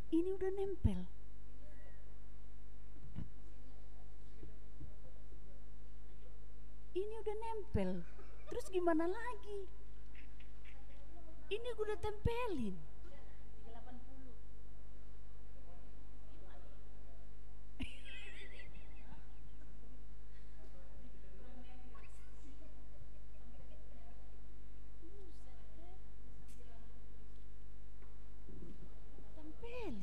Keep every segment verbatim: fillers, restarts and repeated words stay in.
Ini udah nempel. Ini udah nempel. Terus gimana lagi? Ini gue udah tempelin. Tempelin.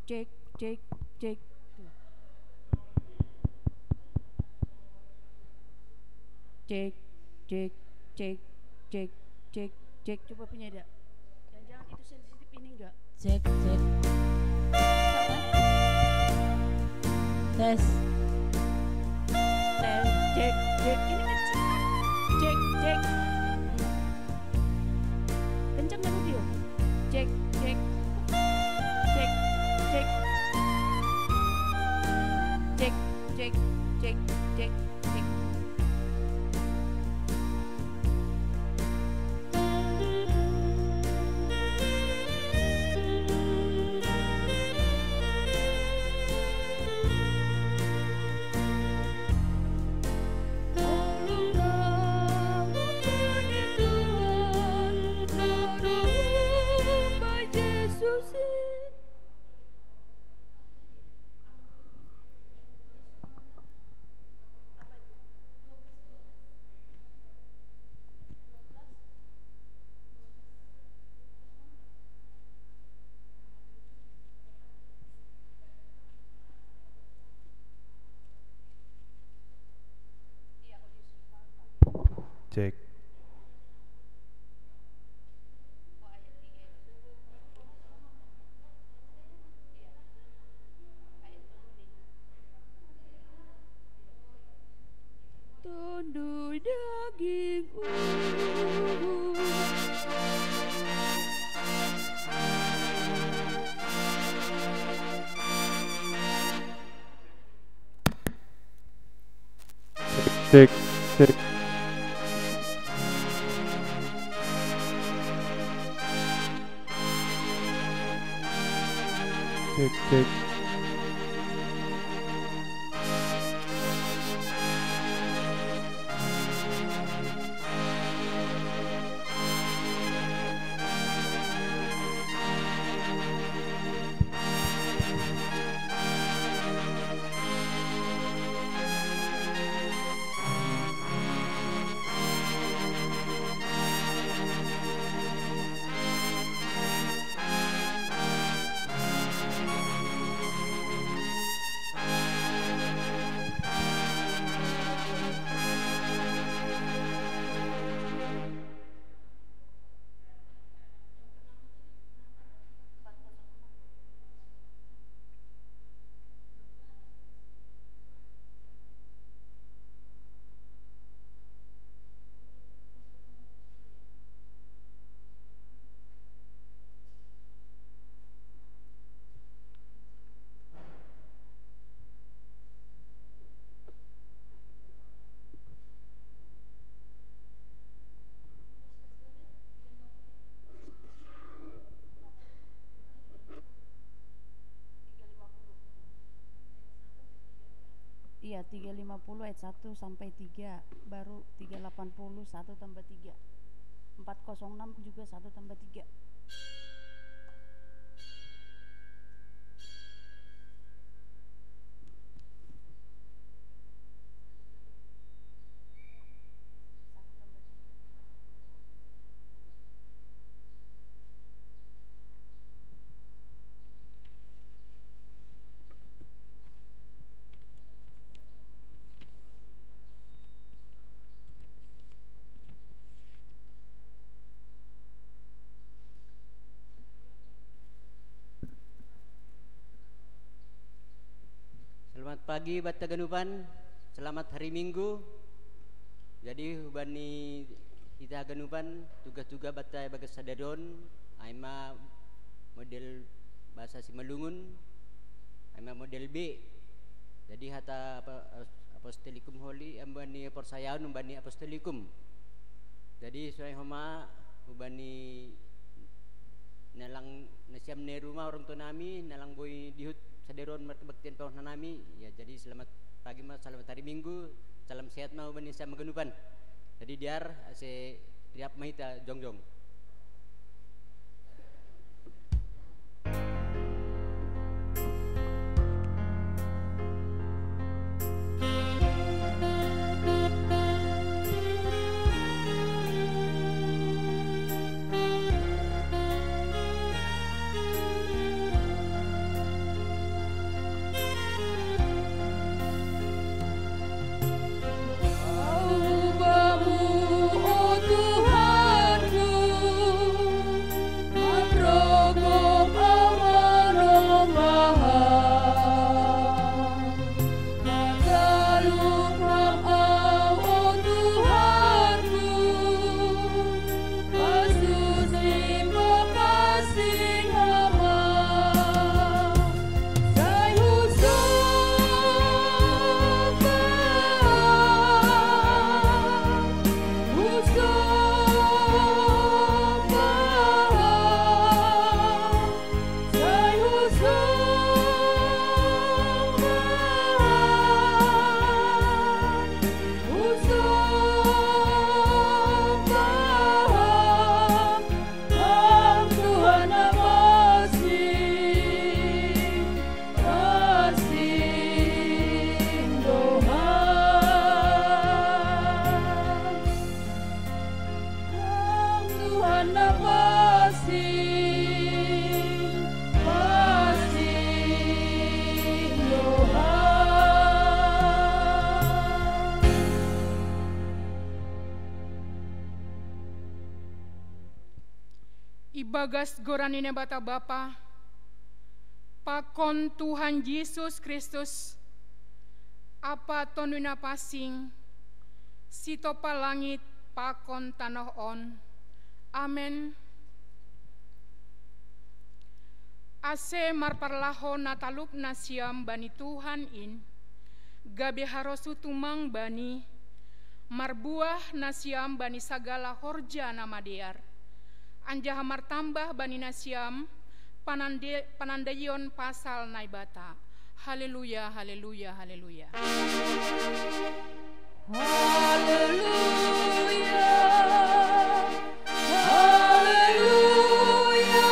Cek, cek, cek. Cek, cek, cek, cek, cek, cek. Coba punya ada. Jangan-jangan itu sensitif ini enggak? Cek, cek. Tes. Tes, cek, cek. Ini kenceng. Cek, cek. Kenceng nggak radio? Cek, cek. Cek, cek. Cek, cek, cek, cek, cek. Cek. Tunduk daging uhuh. Cek, cek. Cek, cek. Iya, tiga lima puluh ayat satu sampai tiga, baru tiga delapan puluh, satu tambah tiga. Empat kosong enam juga satu tambah tiga. Selamat pagi, bata ganupan. Selamat hari Minggu. Jadi, hubani hita ganupan, tugas-tugas bata bagas sadarion, ai ma model bahasa Simalungun, ai ma model B. Jadi, hata apa, apostolikum holi, ambani persayaun, ambani apostolikum. Jadi, suai homa, hubani nalang nasiam ne ruma orang tua nami, nalang boi dihut sadarion markabaktian pahona nami. Ya, jadi selamat pagi ma, selamat hari Minggu, salam sehat ma hubani sama ganupan. Jadi diar, ase riap ma hita jongjong. Ibagas goran ni Naibata Bapa, pakon Tuhan Jesus Kristus, Apa Tonduy Napansing, sitopa langit pakon tanoh on. Amen. Ase marparlahou na talup nasiam bani Tuhan in, gabe harosuh tumang Bani, marbuah nasiam bani sagala horja na madear, anjaha martambah bani nasiam panande-, panandaion pasal Naibata. Haleluya, haleluya, haleluya. Haleluya, haleluya,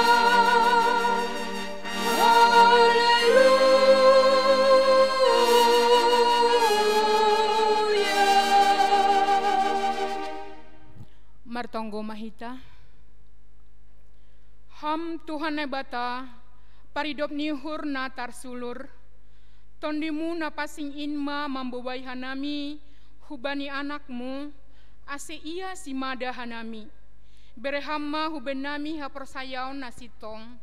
haleluya. Martonggo ma hita. Ham Tuhan Naibata, paridop ni uhur na tarsulur, Tonduy-Mu na pansing in ma mambobai hanami hubani Anak-Mu, ase Ia simada hanami. Bere Ham ma hubenami haporsayaon na sintong.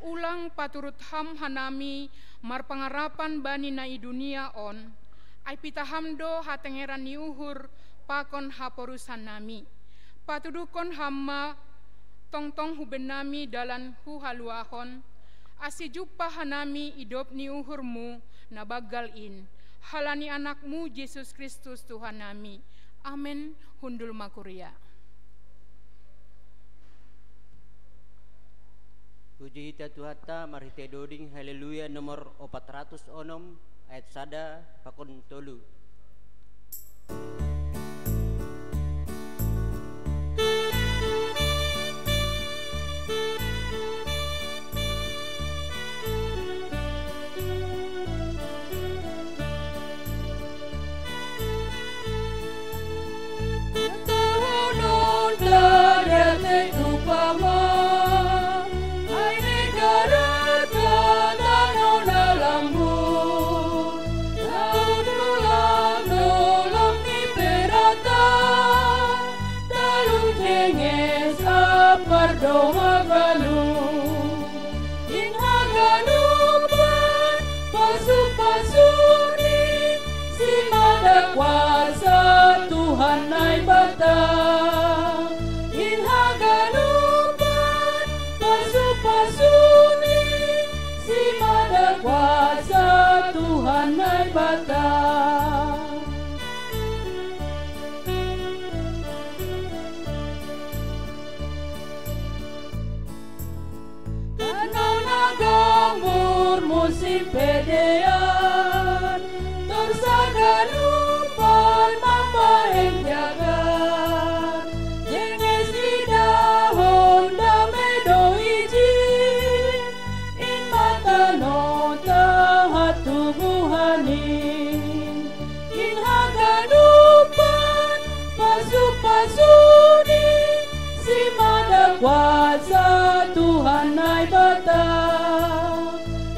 Ulang paturut Ham hanami marpangarapan bani na i dunia on, ai pitah Ham do hatengeran ni uhur pakon haporusannami. Patuduhkon Ham ma tongtong hubenami dalan huhaluahon, ase jumpah hanami idop ni uhur-Mu na banggal in, halani Anak-Mu Jesus Kristus Tuhannami. Amen. Hundul ma kuria. Puji hita Tuhanta marhitei doding Haleluya nomor opat ratus onom, ayat sada pakon tolu. Tahonon tadiate upama, ai negara ka tanoh na lambut, taun ulang dolok ni perata, talu jenges apar do haganup. In haganupan pasu-pasu ni simada kuasa Tuhan Naibata. In haganupan pasu-pasu ni simada kuasa Tuhan Naibata. Tanoh na gambur musim pedean, torus haganupan mapaeng jagar. Jenges ni daon dame do ijin, in ma tanoh tahat tubuhan in. In haganupan pasu-pasu ni simada kuasa Tuhan Naibata.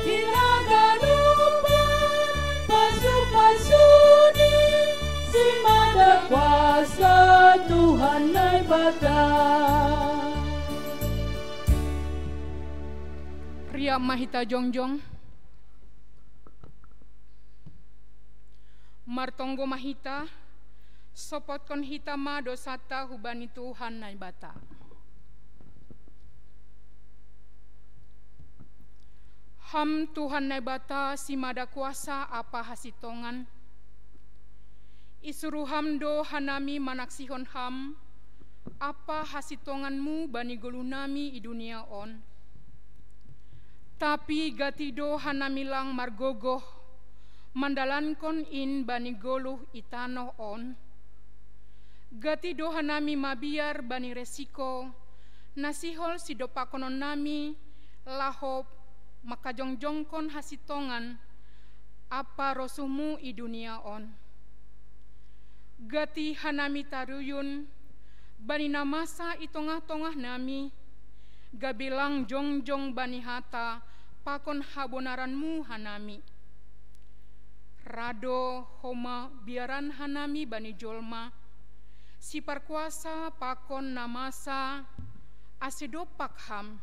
In haganupan pasu-pasu ni simada kuasa Tuhan Naibata. Riap ma hita jongjong. Martonggo ma hita, sopotkon hita ma dosanta hubani Tuhan Naibata. Ham Tuhan Naibata simada kuasa ampa hasintongan, isuruh Ham do hanami manaksihon Ham ampa hasintongan-Mu bani goluhnami i dunia on. Tapi gati do hanami lang margogoh mandalankon in bani goluh i tanoh on. Gati do hanami mabiar bani resiko na sihol sidompakononnami laho mangkajongjongkon hasintongan ampa rosuh-Mu i dunia on. Gati hanami taruyun bani na masa i tongah-tongahnami, gabe lang jongjong bani hata pakon habonaran-Mu hanami. Ra do Ho mabiaran hanami bani jolma, siparkuasa pakon na masa ase dopak ham.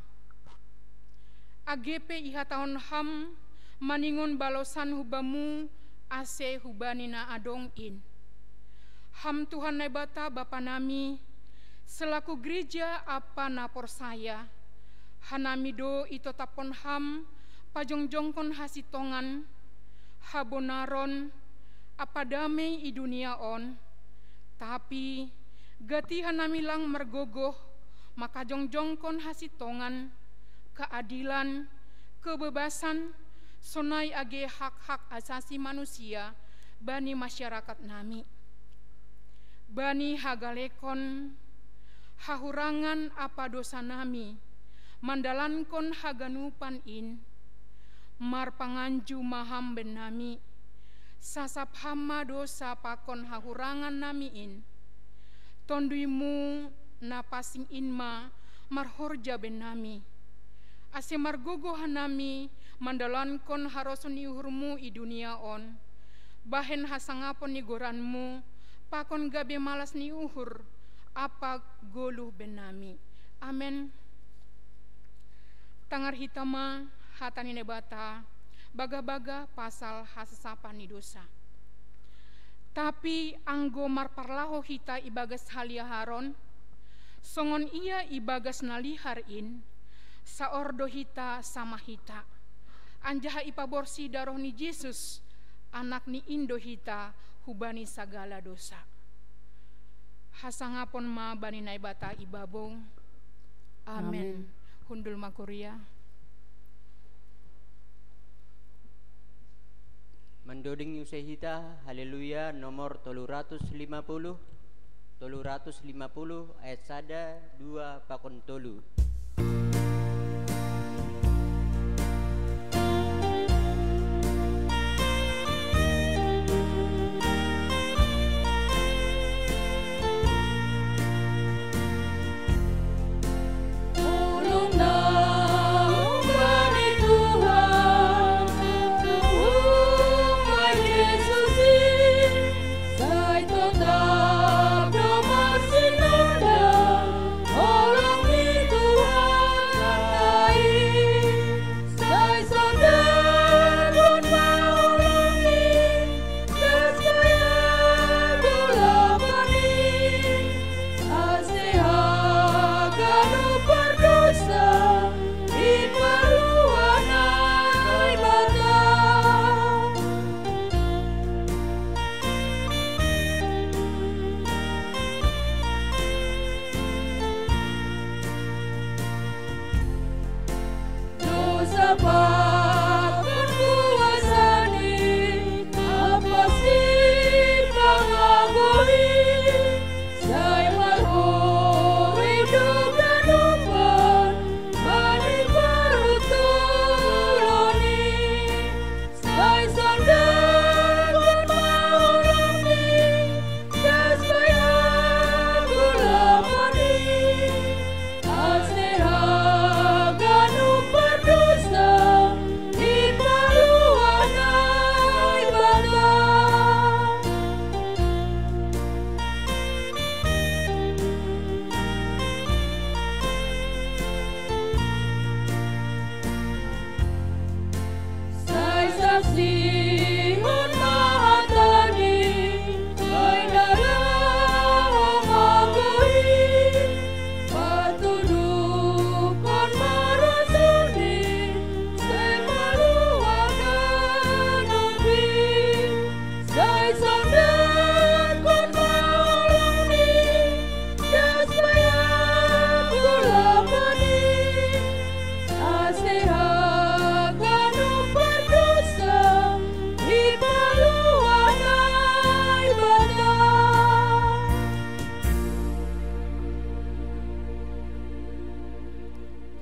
Age pe ihatahon ham maningon balosan hu bamu ase hubani na adong in. Ham Tuhan Naibata Bapa nami, selaku gereja ampa na porsaya, hanami do itotaphon ham pajongjongkon hasitongan, habonaron, ampa damei i dunia on, tapi gati hanami lang margogoh mangkajongjongkon hasitongan, keadilan, kebebasan, sonai age hak-hak asasi manusia bani masyarakat nami. Bani hagalekon hahurangan ampa dosa nami mandalankon haganupan in, marpanganju ma ham bennami, sasap ham ma dosa pakon hahurangan nami in. TonduyMu na pansing in ma marhorja bennami, ase margogoh hanami mandalankon harosuh ni uhurMu i dunia on, bahen hasangapon ni goranMu pakon gabe malas ni uhur ampa goluh bennami. Amen. Tangar hita ma hata ni Naibata, bagah-bagah pasal hasasapan ni dosa. Tapi anggo marparlahou hita ibagas haliaharon, songon ia ibagas na lihar in, saor do hita samah hita. Anjaha ipaborsih daroh ni Jesus, Anak ni indo hita, hubani sagala dosa. Hasangapon ma bani Naibata i babou. Amen. Amen. Hundul ma kuria. Mandoding use hita, Haleluya nomor tolu ratus lima puluh, tolu ratus lima puluh ayat sada, dua, pakon tolu.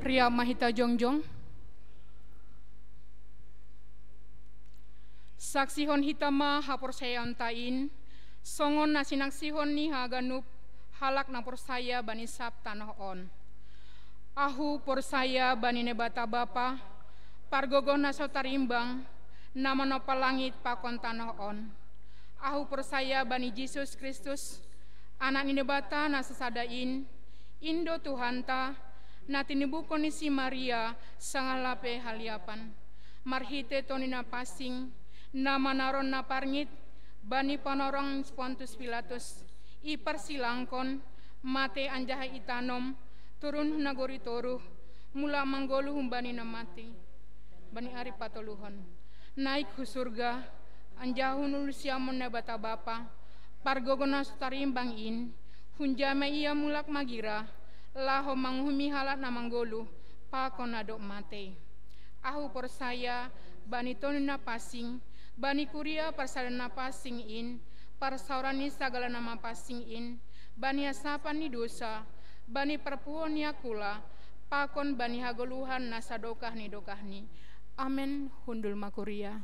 Riap ma hita jongjong. Saksihon hita ma haporsayaonta in, songon na sinaksihon ni haganup halak na porsaya bani sab tanoh on. Ahu porsaya bani Naibata Bapa, Pargogoh na so tarimbang, na manompa langit pakon tanoh on. Ahu porsaya bani Jesus Kristus, Anak ni Naibata na sasada in, in do Tuhanta, Na tinibukon ni si Maria sangalape haliapan, marhite toni na pansing, na manaron na parngit bani panorang Pontus Pilatus, iparsilangkon, mate anjaha itanom, turun hu nagori toruh, mulak manggoluh humbani na mate bani ari patoluhon. Naik hu surga, anjaha hun ulu siamun Naibata Bapa, pargogo na so tarimbang in, hunjama ia mulak magira, laho manguhumi halak na manggoluh, pakon na dob mate. Ahu porsaya bani toni na pansing, bani kuria parsadan na pansing in, parsaoran ni sagala na mapansing in, bani hasapan ni dosa, bani parpuhon ni akula, pakon bani hagoluhan na sadokah ni dokahni. Amen. Hundul ma kuria.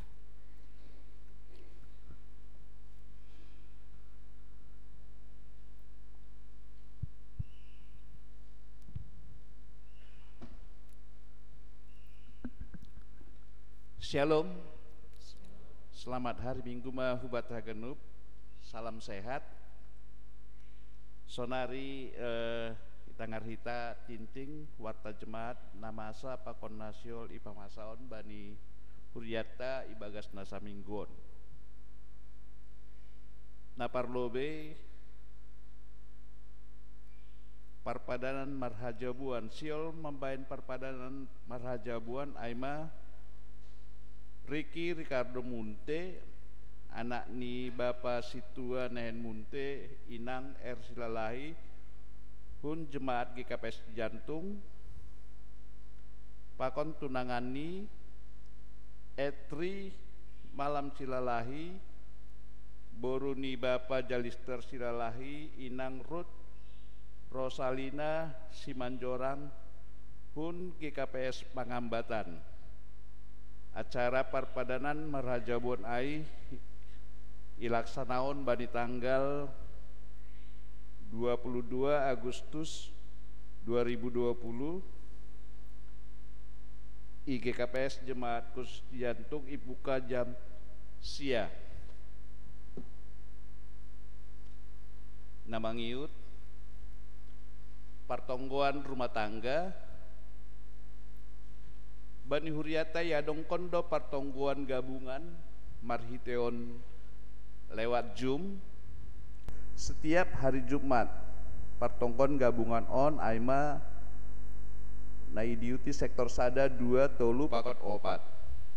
Shalom. Selamat hari Minggu ma hubat haganup. Salam sehat. Sonari, eh, ita ngarhita tinting warta jemaat na masa pakon na sihol ipamasaon bani huriatta ibagas na saminggu on. Na parlobei, parpadanan marhajabuan, sihol mambahen parpadanan marhajabuan, ai ma Ricky Ricardo Munte, anak ni Bapa Sintua Nehen Munte, Inang R Silalahi, hun jemaat G K P S Cijantung, pakon tunanganni, Etri Malam Silalahi, boru ni Bapa Jalister Silalahi, Inang Ruth Rosalina Simanjorang, hun G K P S Pangambatan. Acara parpadanan marhajabuan ai ilaksanaon bani tanggal dua puluh dua Agustus dua ribu dua puluh, i G K P S Jemaat Khusus Cijantung ibuka jam sia. Na mangihut, partonggoan rumah tangga, bani huriatta iadongkon do partonggoan gabungan marhiteon lewat Zoom. Setiap hari Jumat, partonggoan gabungan on ai ma na idiuti sektor sada, dua, tolu, pakon opat.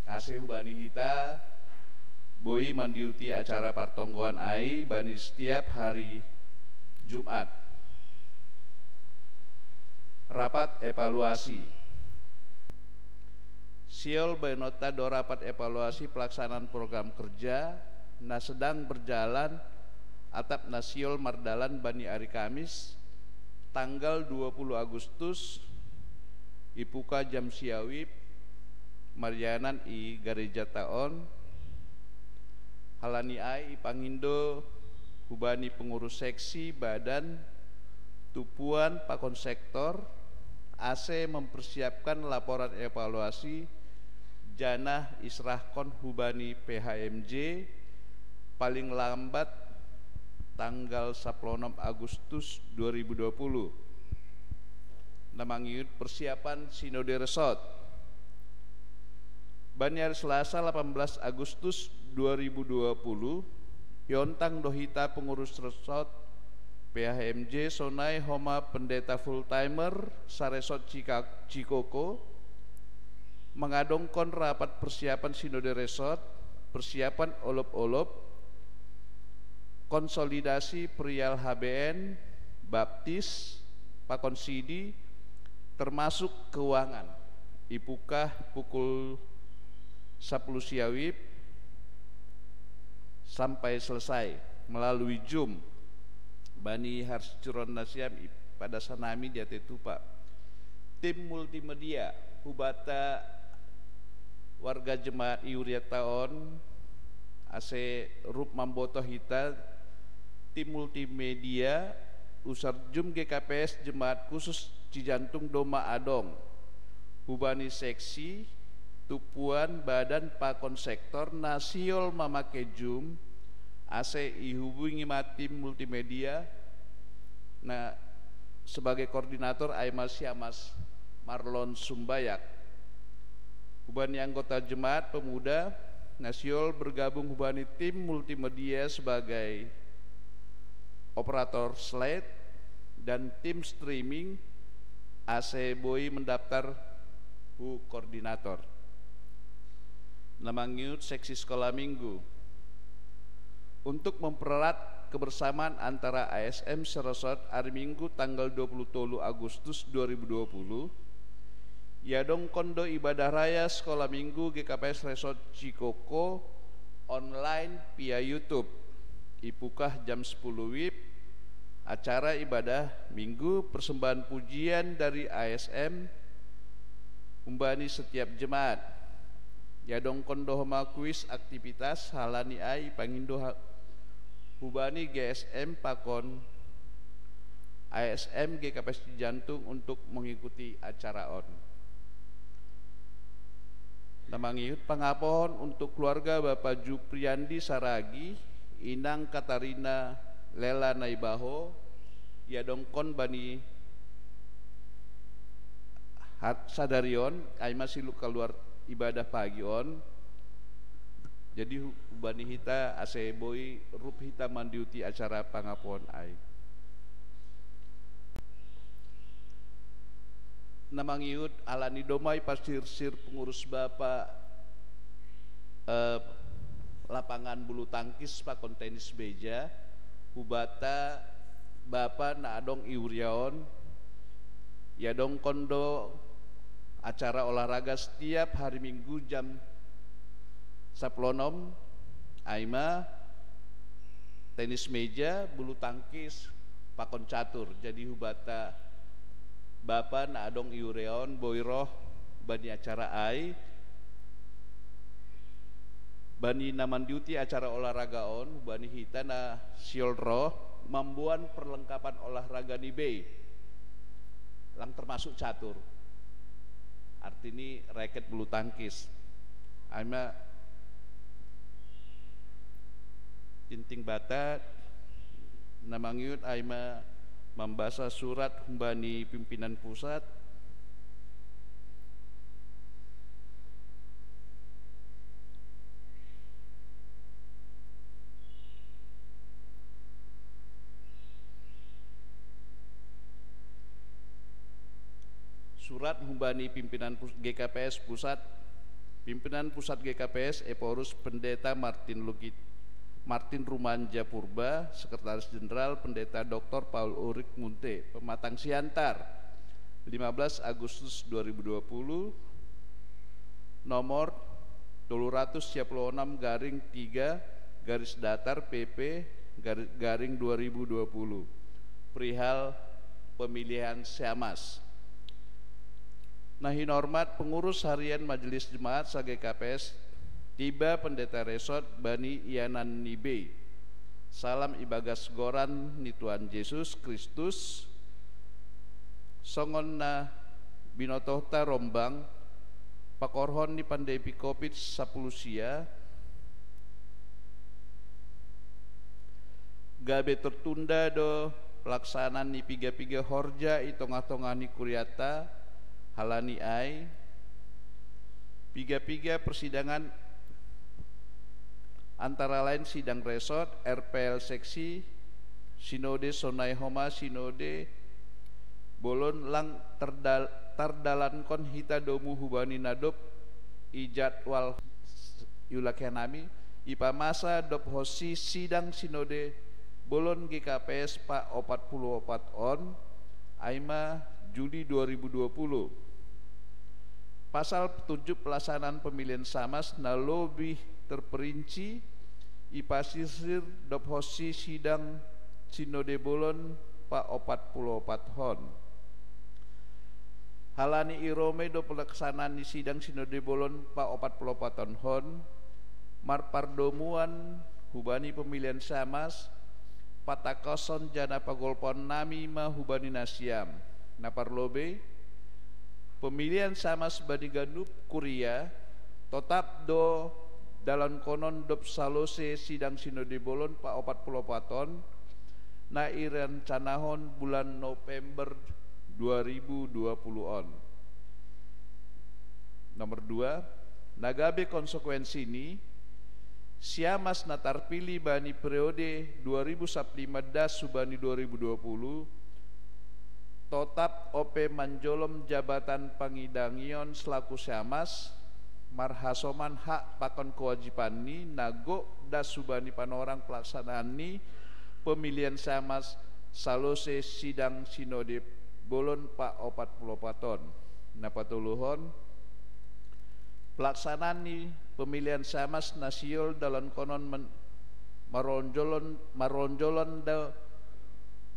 Ase hubani hita boi mandiuti acara partonggoan ai bani setiap hari Jumat. Rapat evaluasi. Sihol bahenonta do rapat evaluasi pelaksanaan program kerja na sedang berjalan atap na sihol mardalan bani ari Kamis, tanggal dua puluh Agustus, ibuka jam sia WIB, marianan i garejata on. Halani ai ipangindo hubani pengurus seksi, badan, tumpuan pakon sektor, ase mempersiapkan laporan evaluasi janah israhkon hubani P H M J paling lambat tanggal sapuluh onom Agustus dua ribu dua puluh. Na mangihut persiapan Sinode Resort. Bani ari Selasa delapan belas Agustus dua ribu dua puluh, iontang do hita pengurus resort P H M J sonai homa pendeta full timer saresort Cika-, Cikoko, mangadongkon rapat persiapan Sinode Resort, persiapan olop-olop, konsolidasi perial H B N, baptis, pakon sidi, termasuk keuangan. Ibuka pukul sapuluh sia WIB sampai selesai melalui Zoom. Bani harus curon nasiam i-, pada sanami di ate tupa. Tim multimedia, hubata warga jemaat i huriatta on, ase rup mambotoh hita, tim multimedia, unsur Zoom G K P S Jemaat Khusus Cijantung do ma adong. Hubani seksi, tumpuan, badan, pakon sektor na sihol mamake Zoom, ase ihubungi ma tim multimedia, na sebagai koordinator ai ma si Amas Marlon Sumbayak. Hubani anggota jemaat pemuda, na siol bergabung hubani tim multimedia sebagai operator slide dan tim streaming, ase boi mendaftar hu koordinator. Na mangiut seksi sekolah minggu. Untuk mempererat kebersamaan antara A S M seresot, hari Minggu tanggal dua puluh tolu Agustus dua ribu dua puluh, ia dongkon do ibadah raya sekolah minggu G K P S Resort Cikoko online via YouTube. Ipukah jam sepuluh wib, acara ibadah minggu persembahan pujian dari A S M humbani setiap jemaat. Ia dongkon do homa kuis aktivitas, halani ai pangindo ha-, hubani G S M pakon A S M G K P S Cijantung untuk mengikuti acara on. Na mangiut pangapohon untuk keluarga Bapak Jupriandi Saragi, Inang Katarina Lela Naibaho, ia dongkon bani hat sadarion, ai masilu keluar ibadah pagi on. Jadi hu-, bani hita ase boi rup hita mandiuti acara pangapohon ai. Na mangiut, alani domai pasirsir pengurus Bapak, eh, lapangan bulu tangkis pakon tenis meja, hubata Bapak na adong i uriaon, ia dongkon do acara olahraga setiap hari Minggu jam saplonom, ai ma tenis meja, bulu tangkis, pakon catur. Jadi hubata Bapak na adong i uriaon boi roh bani acara ai, bani na mandiuti acara olahraga on, bani hita na siol roh, mamboan perlengkapan olahraga ni bei. Lang termasuk catur. Artini raket bulu tangkis. Ai ma tinting bata, na mangiut ai ma mambasa surat humbani pimpinan pusat, surat humbani pimpinan pus-, G K P S pusat, pimpinan pusat G K P S Ephorus Pendeta Martin Lugit, Martin Rumanja Purba, Sekretaris Jenderal Pendeta Doktor Paul Ulrich Munte, Pematang Siantar, lima belas Agustus dua ribu dua puluh, nomor dua ratus tiga puluh enam garing tiga garis datar P P gari-, garing dua ribu dua puluh, perihal pemilihan Siamas. Na hinormat pengurus harian Majelis Jemaat sa-G K P S, tiba Pendeta Resort bani ianan ni bei. Salam ibagas goran ni Tuhan Jesus Kristus, songon na binotohta rombang, pakorhon ni pandemi covid sapuluh sia, gabe tertunda do pelaksanaan ni piga-piga horja i tongah-tongah ni kuriata, halani ai, piga-piga persidangan, antara lain sidang resort, R P L seksi, sinode sonai homa sinode bolon lang terdal-, tardalankon hita domu hubani na dob i jadwal iulak hami, ipamasa dob hosi sidang sinode bolon G K P S pa opat puluh opat on, ai ma Juli dua ribu dua puluh. Pasal petunjuk pelaksanaan pemilihan Siamas na lebih terperinci ipasirsir dob hosi sidang sinode bolon pa opat puluh opat on. Halani i ro ma i do pelaksanaan ni sidang sinode bolon pa opat puluh opat on, marpardomuan hubani pemilihan Siamas, patangkoson janah pagolpaon nami ma hubani nasiam. Na parlobei, pemilihan Siamas bani ganup kuria, totap do dalankonon dob salose sidang sinode bolon pa opat puluh opat on, na irencanahon bulan November dua ribu dua puluh on. Nomor dua, na gabe konsekuensi ni, siamas na tarpili bani periode dua ribu sapuluh lima das hubani dua ribu dua puluh, totap ope manjolom jabatan pangidangion selaku siamas, marhasoman hak pakon kewajiban ni na gok das hubani panorang pelaksanaan ni pemilian siamas salose sidang sinode bolon pa opat puluh opat on. Na patoluhon, pelaksanaan ni pemilian siamas na siol dalonkonon men-, maronjolon, maronjolon da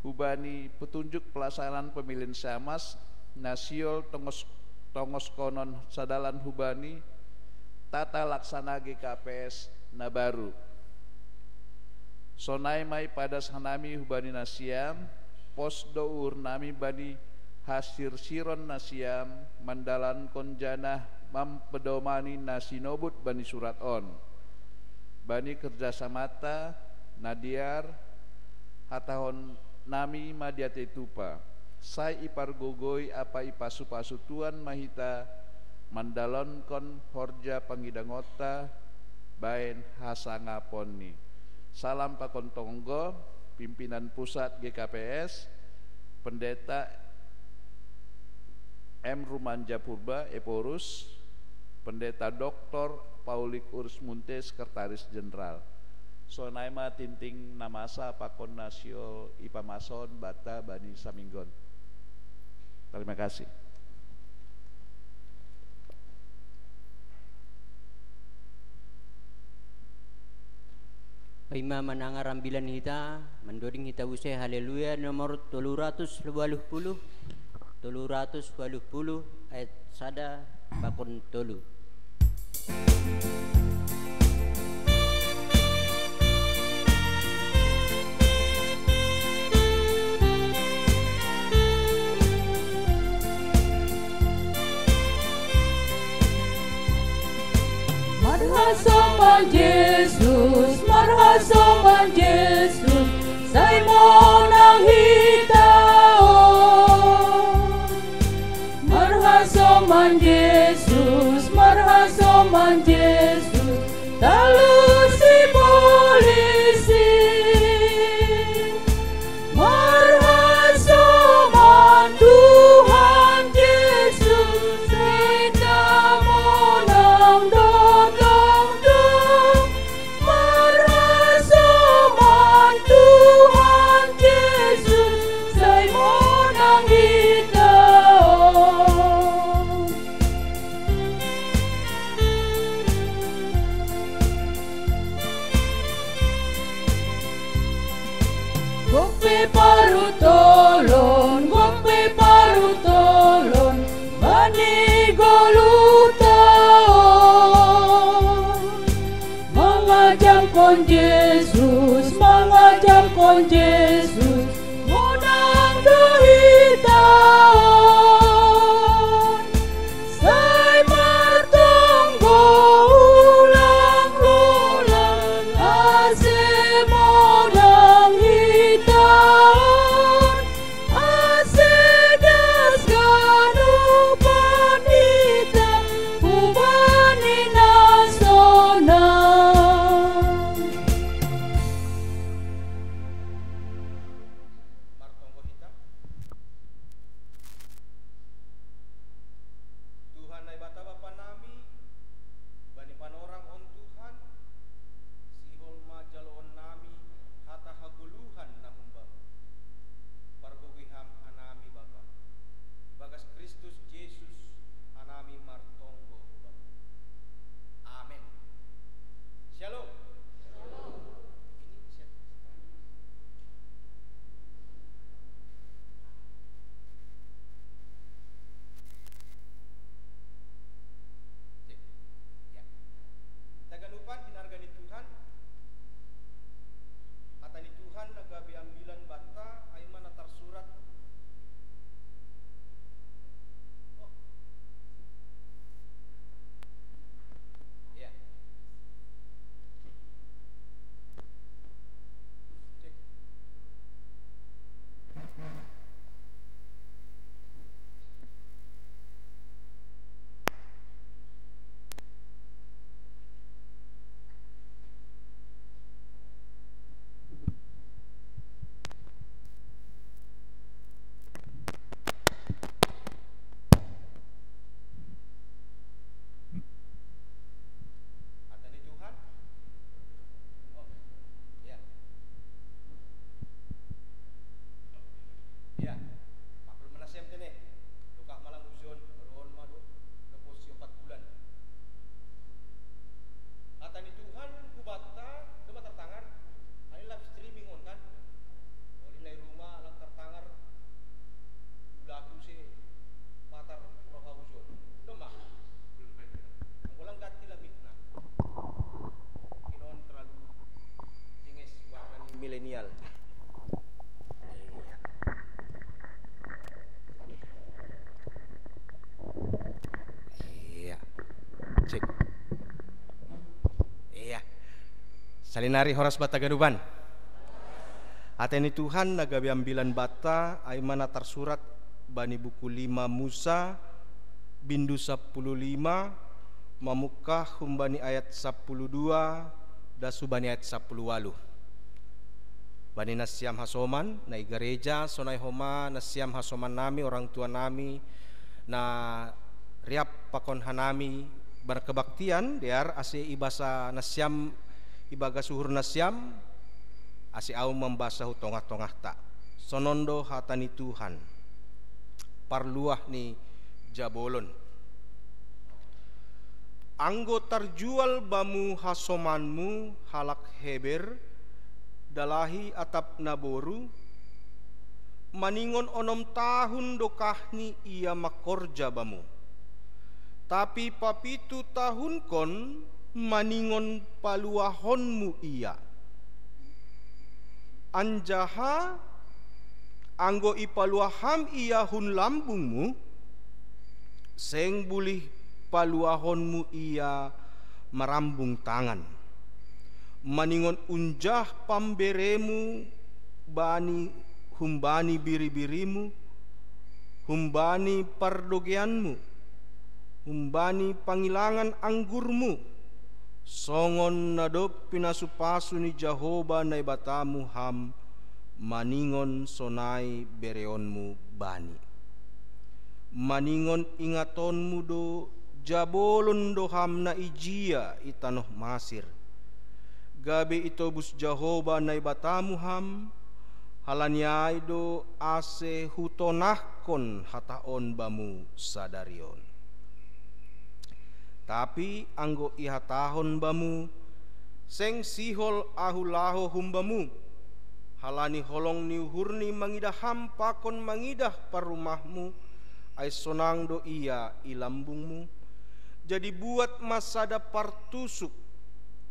hubani petunjuk pelaksanaan pemilian siamas na siol tongos, tongoskonon sadalan hubani tata laksana G K P S na baru. Sonai ma ipadas hanami hubani nasiam, pos do uhur nami bani hasirsiron nasiam mandalankon janah mampedomani na sinobut bani surat on. Bani kerjasamanta na dear, hatahon nami ma diatei tupa, sai ipargogoi ampa ipasupasu Tuhan ma hita mandalankon horja pangidangonta bahen hasangapon ni. Salam pakon tonggo, pimpinan pusat G K P S, Pendeta M Rumanja Purba, Ephorus, Pendeta Doktor Paulik Urus Munte, Sekretaris Jenderal. Sonai ma tingting na masa pakon na siol ipamason banta bani saminggon. Terima kasih. Paima manangar ambilan hita, mandoding hita use Haleluya nomor tolu ratus waluh puluh, tolu ratus waluh puluh ayat sada pakon tolu. Marhasoman Jesus, marhasoman Jesus, sai monang hita on. Marhasoman Jesus, marhasoman Jesus, talusi polisi. Marhasoman Tuhan Jesus, sai monang dotong do. Marhasoman Tuhan Jesus, sai monang hita on. Gok pe parutolon, gok pe parutolon bani goluhta on. Mangajamkon Jesus, mangajamkon Jesus, monang do hita on. Sai martonggo ulang-ulang, ase monang hita on, ase das ganupan hita hubani na sonang. Iya. Cek. Iya. Salinari horas bata ganupan. Hata ni Tuhan na gabe ambilan bata, ai ma na tarsurat bani buku lima Musa, bindu sapuluh lima, mamungkah humbani ayat sapuluh dua, das hubani ayat sapuluh waluh. Bani nasiam hasoman, na i gareja, sonai homa nasiam hasoman nami, orang tua nami, na riap pakon hanami, berkebaktian, dear ase ibasa nasiam, ibagas uhur nasiam, ase au mambasa hu tongah-tongahta. Sonon do hata ni Tuhan. Parluah ni jabolon. Anggo tarjual bamu hasomanmu halak Heber, dalahi atap naboru, maningon onom tahun dokahni ia makorja bamu. Tapi papitu tahunkon maningon paluahonmu ia. Anjaha anggo ipaluah ham ia hun lambungmu, seng bulih paluahonmu ia marambung tangan. Maningon unjah pamberemu bani humbani biri-birimu, humbani pardogeanmu, humbani pangilangan anggurmu, songon na dob pinasu-pasu ni Jahoba Naibatamu ham, maningon sonai bereonmu bani. Maningon ingatonmu do jabolon do ham na ijia i tanoh Masir. Gabe itobus Jahoba Naibatamu ham, halani ai do ase hutonahkon hata on bamu sadari on. Tapi anggo ihatahon bamu, seng sihol ahu laho humbamu, halani holong ni uhurni mangidah ham pakon mangidah parrumahmu, ai sonang do ia i lambungmu. Jadi buat ma sada partusuk,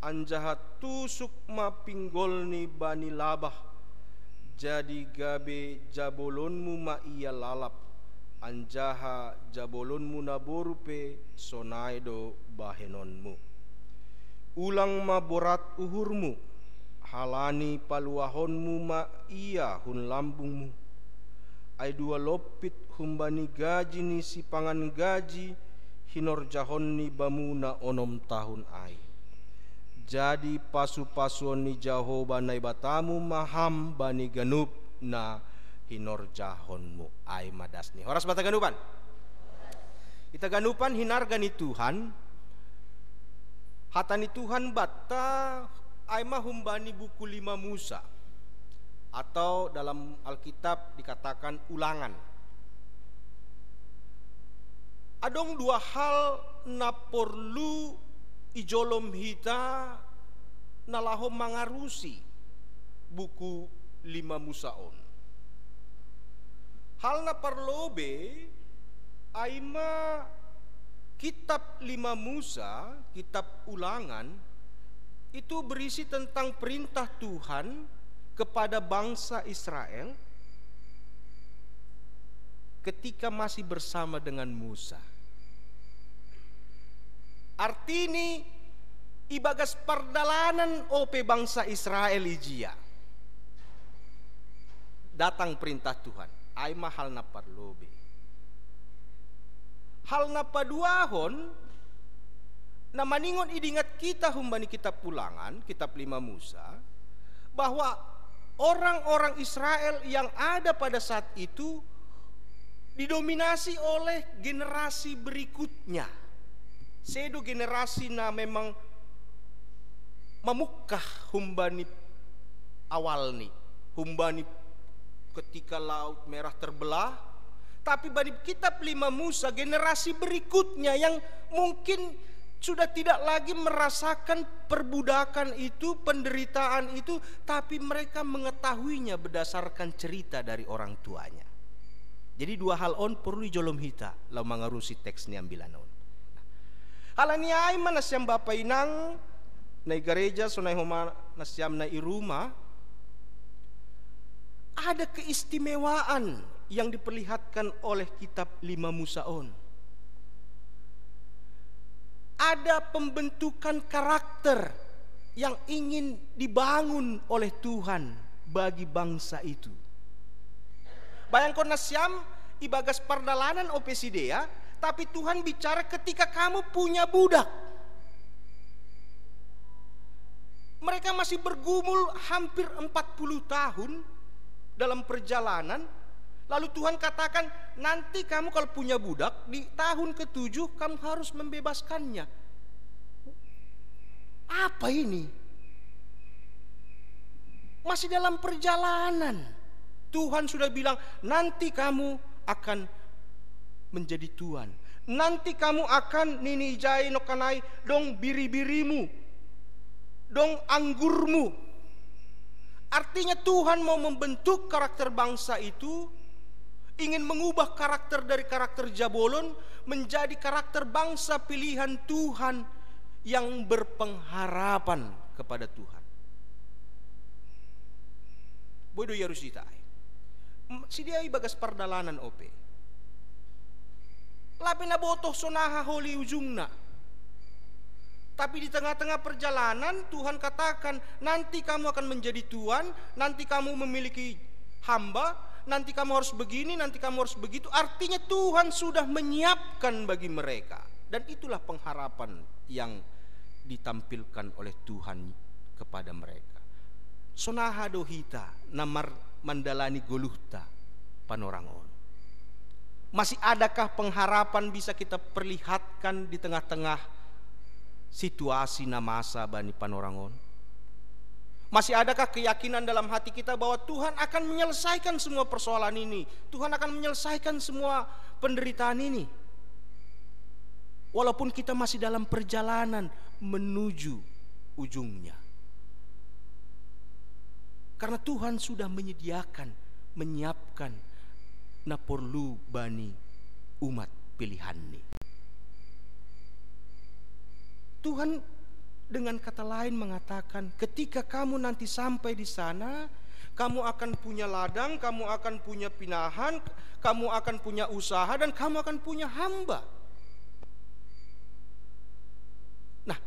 anjaha tusuk ma pinggolni bani labah. Jadi gabe jabolonmu ma ia lalap, anjaha jabolonmu naboru pe sonai do bahenonmu. Ulang ma borat uhurmu, halani paluahonmu ma ia hun lambungmu. Ai dua lompit humbani gaji ni sipangan gaji hinorjahon ni bamu na onom tahun ai. Jadi pasu-pasuon ni Jahoba Naibatamu ma ham bani ganup na hinorjahonmu. Ai ma das ni horas bata ganupan. Ita ganupan hinarga ni Tuhan, hata ni Tuhan banta ai ma humbani buku lima Musa, atau dalam Alkitab dikatakan Ulangan. Adong dua hal na porlu ijolom hita na laho mangarusi buku lima Musa on. Hal na parlobe ai ma kitab lima Musa, kitab Ulangan, itu berisi tentang perintah Tuhan kepada bangsa Israel ketika masih bersama dengan Musa. Artini ibagas pardalanan ope bangsa Israel ijia datang perintah Tuhan, ai ma hal na parlobe. Hal na paduahon, na maningon idingat kita humbani kitab Ulangan, kitab lima Musa, bahwa orang-orang Israel yang ada pada saat itu didominasi oleh generasi berikutnya. Sedo generasi na memang mamungkah humbani awalni, humbani ketika Laut Merah terbelah. Tapi bani kitab lima Musa, generasi berikutnya yang mungkin sudah tidak lagi merasakan perbudakan itu, penderitaan itu, tapi mereka mengetahuinya berdasarkan cerita dari orang tuanya. Jadi dua hal on porlu ijolom hita laho mangarusi teks ni ambilan on. Halani ai ma nasiam bapa inang na i gareja, sonai homa nasiam na i ruma, Ada keistimewaan yang diperlihatkan oleh kitab Lima Musa on. Ada pembentukan karakter yang ingin dibangun oleh Tuhan bagi bangsa itu. Bayangkon na siam, ibagas pardalanan ope sidea, tapi Tuhan bicara ketika kamu punya budak. Mereka masih bergumul hampir empat puluh tahun dalam perjalanan. Lalu Tuhan katakan, "Nanti kamu kalau punya budak, di tahun ketujuh kamu harus membebaskannya." Apa ini? Masih dalam perjalanan. Tuhan sudah bilang, "Nanti kamu akan menjadi tuan. Nanti kamu akan, nini ijai nongkanai, dong biri-birimu, dong anggurmu." Artinya Tuhan mau membentuk karakter bangsa itu, ingin mengubah karakter dari karakter jabolon menjadi karakter bangsa pilihan Tuhan yang berpengharapan kepada Tuhan. Bodo yarusita ai. Sidea ibagas pardalanan ope. Lape na botoh sonaha holi ujungna. Tapi di tengah-tengah perjalanan Tuhan katakan, "Nanti kamu akan menjadi tuan, nanti kamu memiliki hamba, nanti kamu harus begini, nanti kamu harus begitu." Artinya Tuhan sudah menyiapkan bagi mereka. Dan itulah pengharapan yang ditampilkan oleh Tuhan kepada mereka. Sonaha do hita na mar-, mandalani goluhta panorang on? Masih adakah pengharapan bisa kita perlihatkan di tengah-tengah situasi na masa bani panorang on? Masih adakah keyakinan dalam hati kita bahwa Tuhan akan menyelesaikan semua persoalan ini? Tuhan akan menyelesaikan semua penderitaan ini? Walaupun kita masih dalam perjalanan menuju ujungnya. Karena Tuhan sudah menyediakan, menyiapkan na porlu bani umat pilihanNi. Tuhan dengan kata lain mengatakan, "Ketika kamu nanti sampai di sana, kamu akan punya ladang, kamu akan punya pinahan, kamu akan punya usaha, dan kamu akan punya hamba." Nah,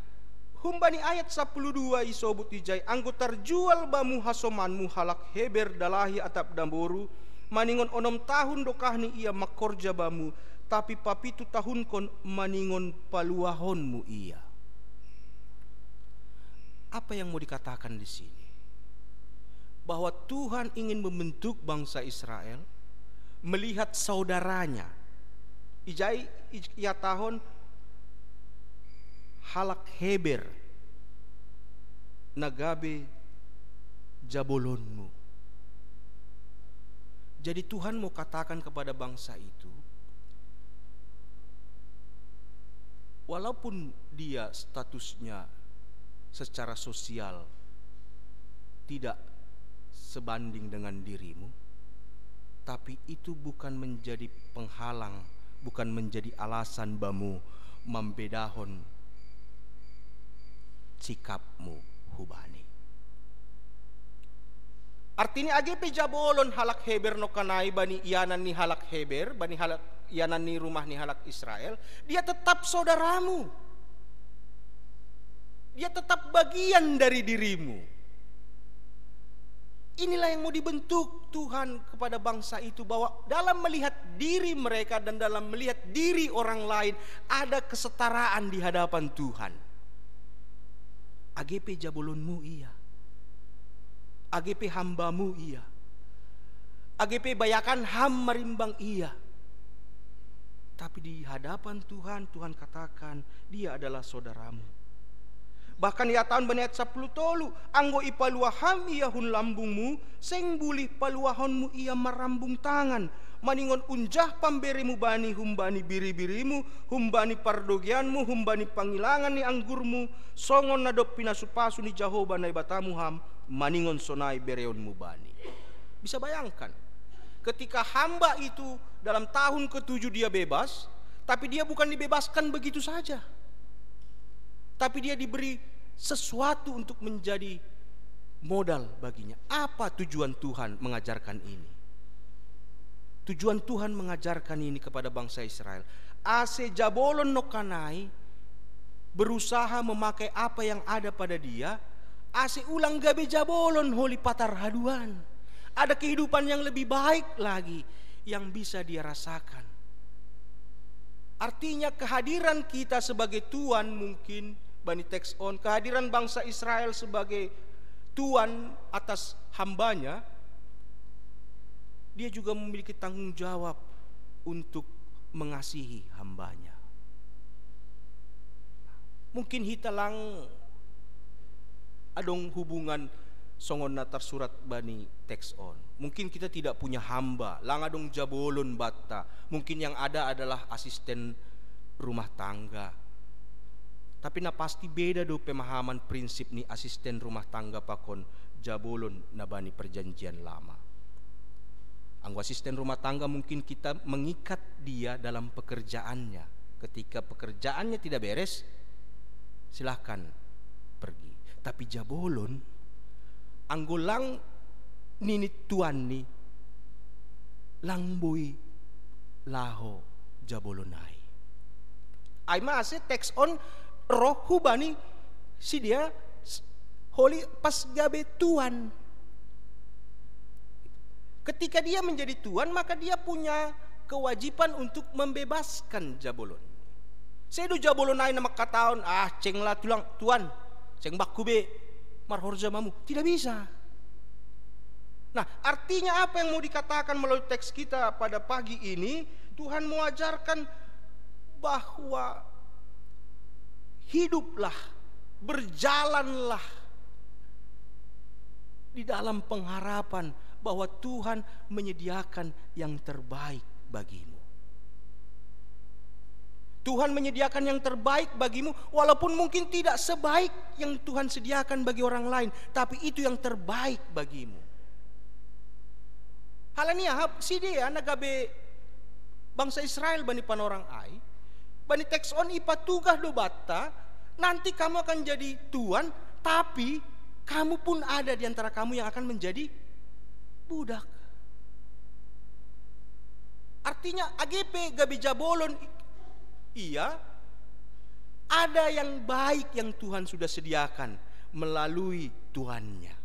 humbani ayat sapuluh dua isobut ijai, "Anggo tarjual bamu hasomanmu halak Heber dalahi atap damoru, maningon onom tahun do kah ni ia mangkorja bamu, tapi papitu tahunkon maningon paluahonmu ia." Apa yang mau dikatakan di sini? Bahwa Tuhan ingin membentuk bangsa Israel melihat saudaranya. Ijai, ij-, ihatahon halak Heber na gabe jabolonmu. Jadi Tuhan mau katakan kepada bangsa itu, walaupun dia statusnya secara sosial tidak sebanding dengan dirimu, tapi itu bukan menjadi penghalang, bukan menjadi alasan bamu mambedahon sikapmu hubani. Artinya, age pe jabolon halak Heber nongkanai bani ianan ni halak Heber, bani halak, ianan ni rumah ni halak Israel, dia tetap saudaramu. Dia tetap bagian dari dirimu. Inilah yang mau dibentuk Tuhan kepada bangsa itu, bahwa dalam melihat diri mereka dan dalam melihat diri orang lain, ada kesetaraan di hadapan Tuhan. Age pe jabolonmu ia, age pe hambamu ia, age pe bayakan ham marimbang ia, tapi di hadapan Tuhan, Tuhan katakan, "Dia adalah saudaramu." Bahkan ihatahon bani ayat sapuluh tolu, "Anggo ipaluah ham ia hun lambungmu, seng bulih paluahonmu ia marambung tangan, maningon unjah pamberemu bani humbani biri-birimu, humbani pardogeanmu, humbani pangilangan ni anggurmu, songon na dob pinasu-pasu ni Jahowa Naibatamu ham, maningon sonai bereonmu bani." Bisa bayangkan, ketika hamba itu dalam tahun ketujuh dia bebas, tapi dia bukan dibebaskan begitu saja. Tapi dia diberi sesuatu untuk menjadi modal baginya. Apa tujuan Tuhan mengajarkan ini? Tujuan Tuhan mengajarkan ini kepada bangsa Israel. Ase jabolon nokanai berusaha memakai apa yang ada pada dia, ase ulang gabe jabolon holi patar haduan. Ada kehidupan yang lebih baik lagi yang bisa dia rasakan. Artinya, kehadiran kita sebagai tuan, mungkin bani teks on, kehadiran bangsa Israel sebagai tuan atas hambanya, dia juga memiliki tanggung jawab untuk mengasihi hambanya. Mungkin hita lang adong hubungan songon na tarsurat bani teks on. Mungkin kita tidak punya hamba, lang adong jabolon banta. Mungkin yang ada adalah asisten rumah tangga. Tapi na pasti beda do pemahaman prinsip ni asisten rumah tangga pakon jabolon na bani perjanjian lama. Anggo asisten rumah tangga mungkin kita mengikat dia dalam pekerjaannya. Ketika pekerjaannya tidak beres, silahkan pergi. Tapi jabolon, anggo lang nini tuanni, lang boi laho jabolon ai. Ai mase teks on roh hubani sidea holi pas gabe tuan. Ketika dia menjadi tuan, maka dia punya kewajiban untuk membebaskan jabolon. Sedo jabolon ai na mangkataon, "Ah, seng lah tulang, tuan, seng bakku be marhorja mamu." Tidak bisa. Nah, artinya apa yang mau dikatakan melalui teks kita pada pagi ini? Tuhan mau ajarkan bahwa hiduplah, berjalanlah di dalam pengharapan bahwa Tuhan menyediakan yang terbaik bagimu. Tuhan menyediakan yang terbaik bagimu, walaupun mungkin tidak sebaik yang Tuhan sediakan bagi orang lain, tapi itu yang terbaik bagimu. Halani aha? Sidea na gabe bangsa Israel bani panorang ai, bani teks on ipatugah do banta, nanti kamu akan jadi tuan, tapi kamu pun ada di antara kamu yang akan menjadi budak. Artinya, age pe gabe jabolon ia, ada yang baik yang Tuhan sudah sediakan melalui tuannya.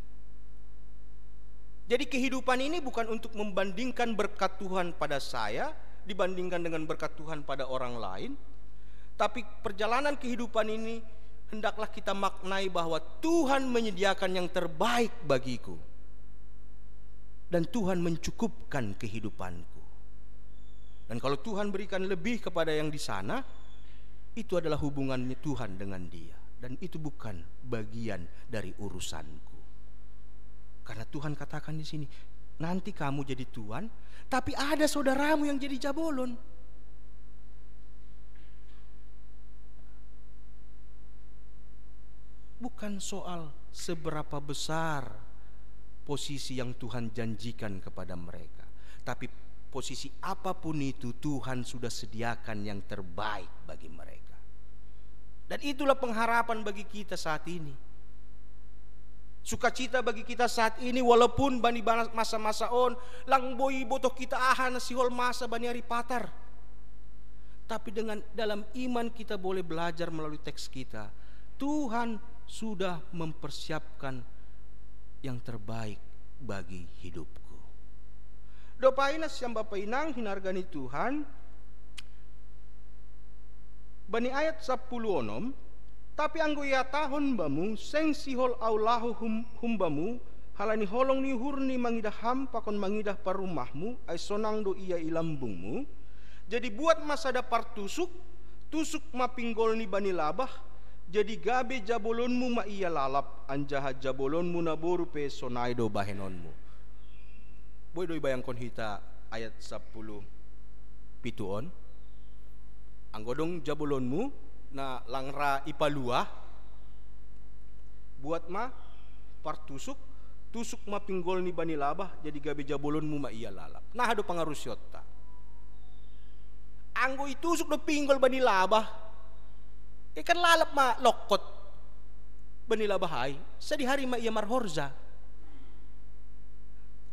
Jadi, kehidupan ini bukan untuk membandingkan berkat Tuhan pada saya dibandingkan dengan berkat Tuhan pada orang lain, tapi perjalanan kehidupan ini hendaklah kita maknai bahwa Tuhan menyediakan yang terbaik bagiku dan Tuhan mencukupkan kehidupanku. Dan kalau Tuhan berikan lebih kepada yang di sana, itu adalah hubungannya Tuhan dengan dia, dan itu bukan bagian dari urusanku. Karena Tuhan katakan di sini, "Nanti kamu jadi tuan, tapi ada saudaramu yang jadi jabolon." Bukan soal seberapa besar posisi yang Tuhan janjikan kepada mereka, tapi posisi apapun itu, Tuhan sudah sediakan yang terbaik bagi mereka. Dan itulah pengharapan bagi kita saat ini. Sukacita bagi kita saat ini, walaupun bani bana-, masa-masa on, lang boi botoh kita aha na sihol masa bani ari patar. Tapi dengan, dalam iman kita boleh belajar melalui teks kita. Tuhan sudah mempersiapkan yang terbaik bagi hidupku. Dob ai nasiam bapa inang hinarga ni Tuhan, bani ayat sampulu onom, tapi anggo ihatahon bamu, "Seng sihol ahu laho hum-, humbamu, halani holong ni uhurni mangidah ham pakon mangidah parrumahmu, ai sonang do ia i lambungmu. Jadi buat ma sada partusuk, tusuk ma pinggolni bani labah, jadi gabe jabolonmu ma ia lalap, anjaha jabolonmu naboru pe sonai do bahenonmu." Boi do ibayangkon hita ayat sampulu pitu on? Anggo dong jabolonmu na lang ra ipalua, buat ma partusuk, tusuk ma pinggolni bani labah, jadi gabe jabolonmu ma ia lalap. Nah, aha do pangarusionta? Anggo itusuk do pinggol bani labah, ikan lalap ma longkot bani labah ai, sadihari ma ia marhorja.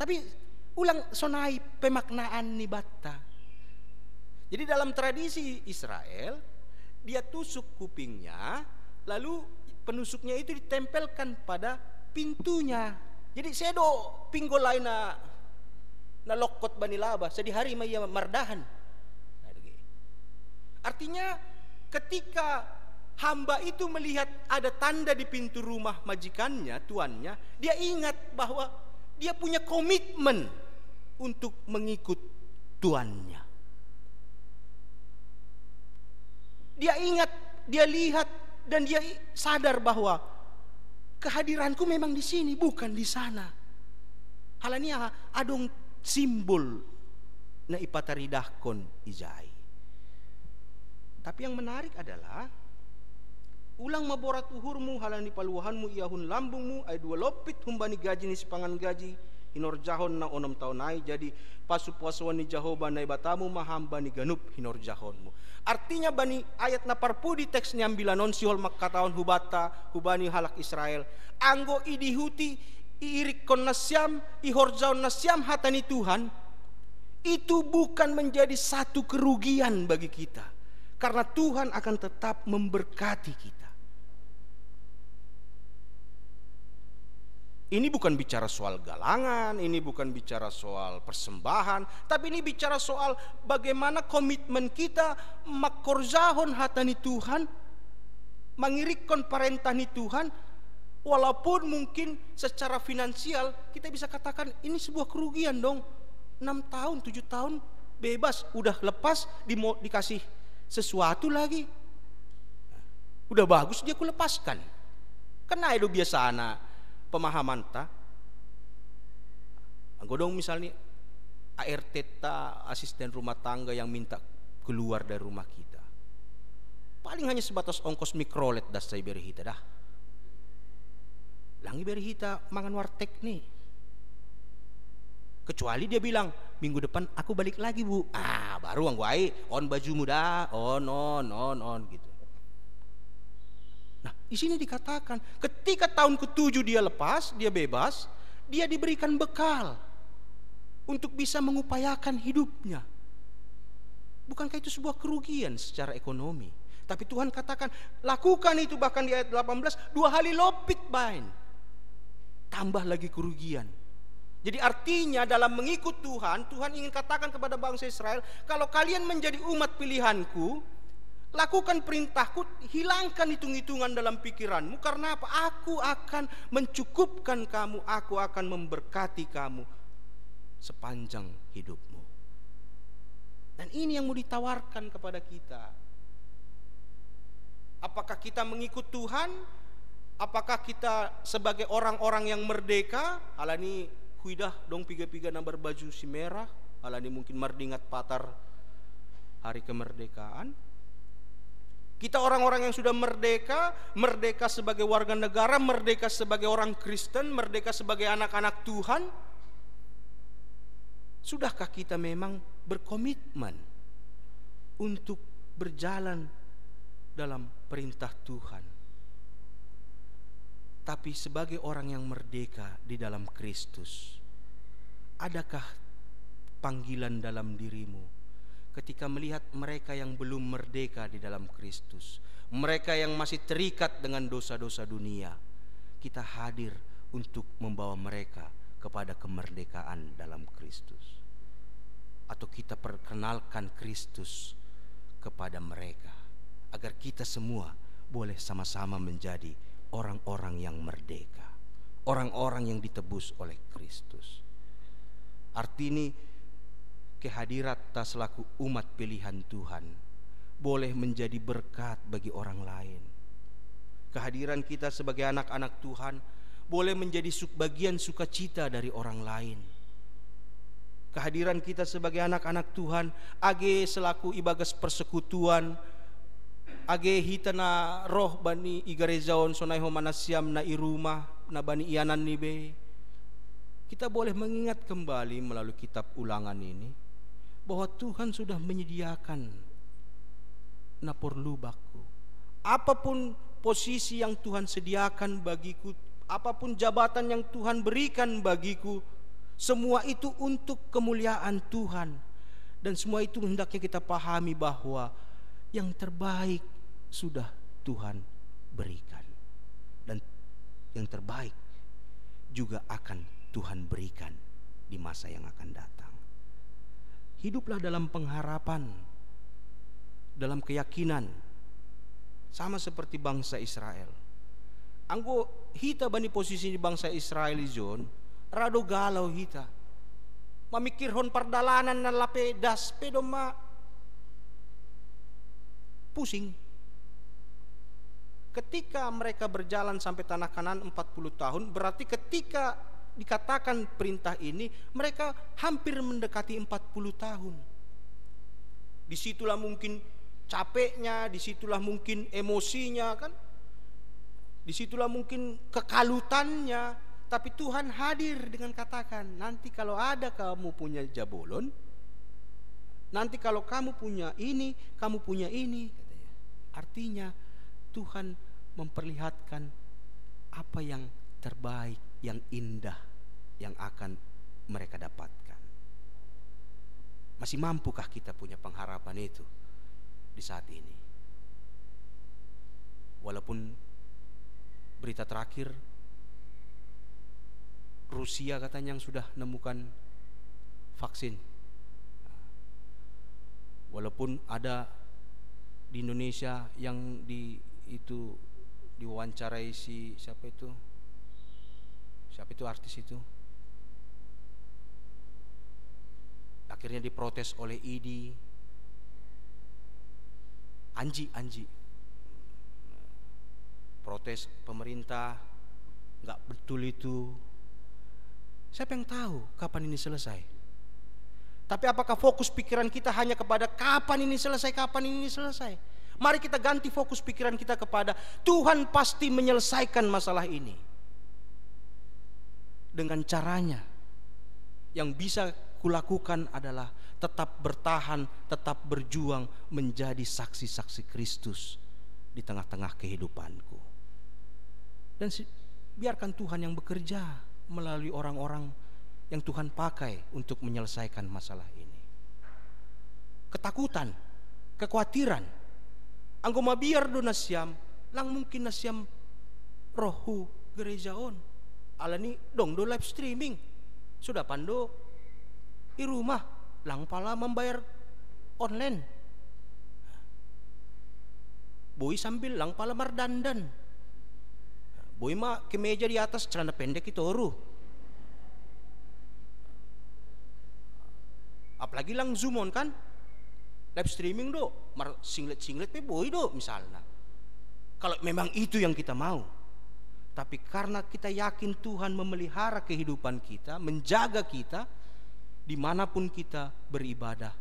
Tapi ulang sonai pemaknaan ni batta. Jadi dalam tradisi Israel, dia tusuk kupingnya, lalu penusuknya itu ditempelkan pada pintunya. Jadi sedo pinggol lain na, na lokkot bani laba, sedihari ma ia mardahan. Artinya, ketika hamba itu melihat ada tanda di pintu rumah majikannya, tuannya, dia ingat bahwa dia punya komitmen untuk mengikut tuannya. Dia ingat, dia lihat, dan dia sadar bahwa kehadiranku memang di sini, bukan di sana. Halani aha? Adong simbol na ipataridahkon ijai. Tapi yang menarik adalah, ulang maborat uhurmu halani paluahanmu iahun lambungmu, ai dua loppit humbani gaji ni sipangan gaji hinorjahon na onom taon ai, jadi pasupuasuan ni Jahowa Naibatamu ma hamba ni ganup hinorjahonmu. Artinya, bani ayat na parpudi teks ni ambilan on sihol mangkatahon hubata, hubani halak Israel, anggo idihuti, iirikkon nasiam, ihorjahon nasiam hata ni Tuhan, itu bukan menjadi satu kerugian bagi kita, karena Tuhan akan tetap memberkati kita. Ini bukan bicara soal galangan, ini bukan bicara soal persembahan, tapi ini bicara soal bagaimana komitmen kita mangkorjahon hata ni Tuhan, mangirikkon parentah ni Tuhan, walaupun mungkin secara finansial kita bisa katakan ini sebuah kerugian dong. Enam tahun, tujuh tahun bebas, udah lepas, dimo-, dikasih sesuatu lagi. Udah bagus dia kulepaskan. Kan na i do biasana pemahamanta. Anggo dong misalnya A R T ta, asisten rumah tangga yang minta keluar dari rumah kita. Paling hanya sebatas ongkos Mikrolet das sa ibere hita dah. Lang ibere hita mangan warteg nih. Kecuali dia bilang, "Minggu depan aku balik lagi, Bu." Ah, baru anggo ai, on bajumu dah, on, on, on, on, gitu. Nah, di sini dikatakan, ketika tahun ketujuh dia lepas, dia bebas, dia diberikan bekal untuk bisa mengupayakan hidupnya. Bukankah itu sebuah kerugian secara ekonomi? Tapi Tuhan katakan, "Lakukan itu," bahkan di ayat delapan belas, dua kali lopit baen. Tambah lagi kerugian. Jadi artinya dalam mengikut Tuhan, Tuhan ingin katakan kepada bangsa Israel, "Kalau kalian menjadi umat pilihanku, lakukan perintahku, hilangkan hitung-hitungan dalam pikiranmu. Karena apa? Aku akan mencukupkan kamu, aku akan memberkati kamu sepanjang hidupmu." Dan ini yang mau ditawarkan kepada kita. Apakah kita mengikut Tuhan? Apakah kita sebagai orang-orang yang merdeka? Halani huidah dong piga-piga na marbaju si merah, halani mungkin mardingat patar hari kemerdekaan. Kita orang-orang yang sudah merdeka, merdeka sebagai warga negara, merdeka sebagai orang Kristen, merdeka sebagai anak-anak Tuhan. Sudahkah kita memang berkomitmen untuk berjalan dalam perintah Tuhan? Tapi sebagai orang yang merdeka di dalam Kristus, adakah panggilan dalam dirimu ketika melihat mereka yang belum merdeka di dalam Kristus, mereka yang masih terikat dengan dosa-dosa dunia, kita hadir untuk membawa mereka kepada kemerdekaan dalam Kristus? Atau kita perkenalkan Kristus kepada mereka, agar kita semua boleh sama-sama menjadi orang-orang yang merdeka, orang-orang yang ditebus oleh Kristus. Artini, kehadirat ta selaku umat pilihan Tuhan boleh menjadi berkat bagi orang lain. Kehadiran kita sebagai anak-anak Tuhan boleh menjadi su-, bagian sukacita dari orang lain. Kehadiran kita sebagai anak-anak Tuhan, age selaku ibagas persekutuan, age hita na roh bani i gareja on, sonai homa nasiam na i rumah, na bani iananni be, kita boleh mengingat kembali melalui kitab Ulangan ini bahwa Tuhan sudah menyediakan na porlu bakku. Apapun posisi yang Tuhan sediakan bagiku, apapun jabatan yang Tuhan berikan bagiku, Semua itu untuk kemuliaan Tuhan. Dan semua itu hendaknya kita pahami bahwa yang terbaik sudah Tuhan berikan. Dan yang terbaik juga akan Tuhan berikan di masa yang akan datang. Hiduplah dalam pengharapan, dalam keyakinan, sama seperti bangsa Israel. Anggo hita bani posisi ni bangsa Israel ijon, rado galau hita. Mamikirhon pardalanan na lape das pe domma pusing. Ketika mereka berjalan sampai tanah Kanaan empat puluh tahun, berarti ketika dikatakan perintah ini, mereka hampir mendekati empat puluh tahun. Disitulah mungkin capeknya, disitulah mungkin emosinya, kan? Disitulah mungkin kekalutannya. Tapi Tuhan hadir dengan katakan, "Nanti kalau ada kamu punya jabolon, nanti kalau kamu punya ini, kamu punya ini," katanya. Artinya, Tuhan memperlihatkan apa yang terbaik, yang indah, yang akan mereka dapatkan. Masih mampukah kita punya pengharapan itu di saat ini? Walaupun berita terakhir, Rusia katanya yang sudah nemukan vaksin. Walaupun ada di Indonesia yang di, itu diwawancarai si siapa itu? Siapa itu artis itu? Akhirnya diprotes oleh idi. Anji, Anji. Protes pemerintah, nggak betul itu. Siapa yang tahu kapan ini selesai? Tapi apakah fokus pikiran kita hanya kepada kapan ini selesai, kapan ini selesai? Mari kita ganti fokus pikiran kita kepada Tuhan pasti menyelesaikan masalah ini. Dengan caranya, yang bisa kulakukan adalah tetap bertahan, tetap berjuang menjadi saksi-saksi Kristus di tengah-tengah kehidupanku. Dan si-, biarkan Tuhan yang bekerja melalui orang-orang yang Tuhan pakai untuk menyelesaikan masalah ini. Ketakutan, kekhawatiran, anggo mabiar do nasiam, lang mungkin nasiam roh hu gereja on. Alani dong do live streaming. Sudah pando i rumah, lang pala mambayar online. Boi sambil lang pala mardandan. Boi ma kemeja di atas, celana pendek i toru. Apalagi lang Zoom on kan, live streaming do, mar singlet-singlet pe boi do misalna. Kalau memang itu yang kita mau. Tapi karena kita yakin Tuhan memelihara kehidupan kita, menjaga kita, dimanapun kita beribadah,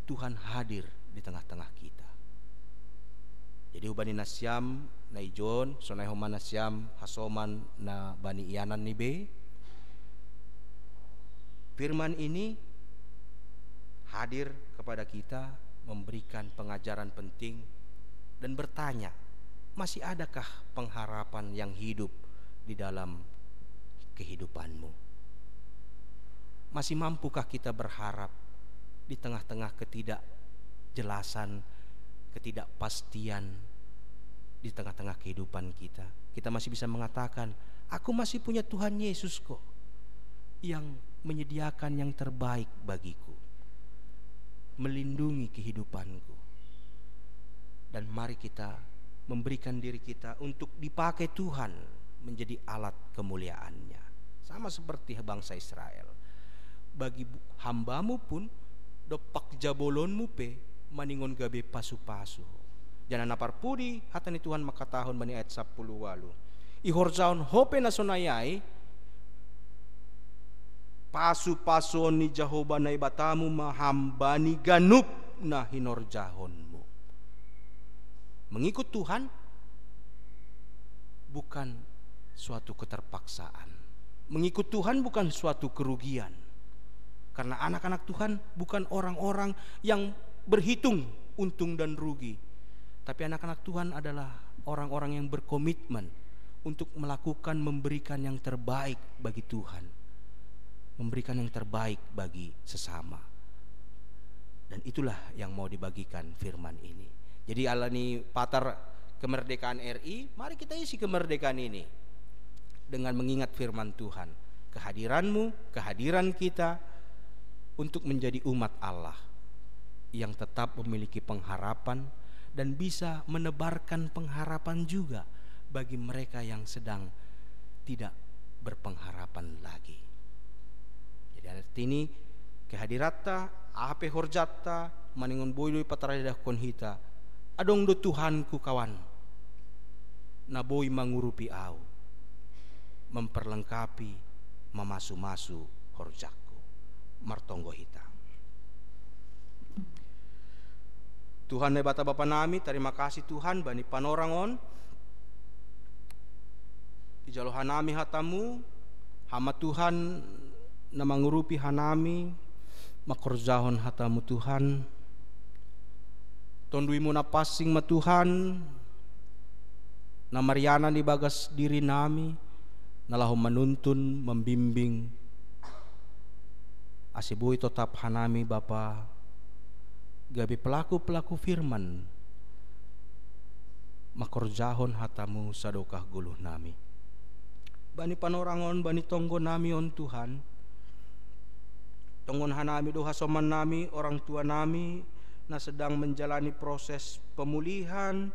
Tuhan hadir di tengah-tengah kita. Jadi hubani nasiam na ijon, sonai homa nasiam hasoman na bani ianan ni be, firman ini hadir kepada kita, memberikan pengajaran penting dan bertanya, masih adakah pengharapan yang hidup di dalam kehidupanmu? Masih mampukah kita berharap di tengah-tengah ketidakjelasan, ketidakpastian di tengah-tengah kehidupan kita? Kita masih bisa mengatakan, "Aku masih punya Tuhan Yesus kok, yang menyediakan yang terbaik bagiku, melindungi kehidupanku." Dan mari kita memberikan diri kita untuk dipakai Tuhan menjadi alat kemuliaan-Nya. Sama seperti bangsa Israel. Bagi bu-, hamba-Mu pun, dompak jabolon-Mu pe maningon gabe pasu-pasu. Janah na parpudi, hata ni Tuhan mangkatahon bani ayat sapuluh ualu, "Ihorjahon Ho pe na sonai ai, pasu-pasuon ni Jahowa Naibatamu ma ham bani ganup na hinorjahonmu." Mengikut Tuhan bukan suatu keterpaksaan. Mengikut Tuhan bukan suatu kerugian. Karena anak-anak Tuhan bukan orang-orang yang berhitung untung dan rugi. Tapi anak-anak Tuhan adalah orang-orang yang berkomitmen untuk melakukan, memberikan yang terbaik bagi Tuhan. memberikan yang terbaik bagi sesama. Dan itulah yang mau dibagikan firman ini. Jadi, alani Patar kemerdekaan R I, mari kita isi kemerdekaan ini dengan mengingat firman Tuhan. Kehadiranmu, kehadiran kita untuk menjadi umat Allah yang tetap memiliki pengharapan dan bisa menebarkan pengharapan juga bagi mereka yang sedang tidak berpengharapan lagi. Jadi, artini, kehadiratta, aha pe horjatta, maningon boi do ipataradahkon hita, adong do Tuhanku kawan, na boi mangurupi au, memperlengkapi, mamasu-masu horjakku. Martonggo hita. Tuhan Naibata Bapa nami, tarima kasih Tuhan bani panorang on. Ijalo hanami hatamu, Ham ma Tuhan na mangurupi hanami, mangkorjahon hatamu Tuhan. Tonduimu na pansing ma Tuhan, na marianan ibagas diri nami, na laho manuntun, mambimbing, ase boi totap hanami Bapa, gabe pelaku-pelaku firman, mangkorjahon hatamu sadokah goluh nami. Bani panorang on, bani tonggo nami on Tuhan, tonggon hanami do hasoman nami, orang tua nami, na sedang menjalani proses pemulihan,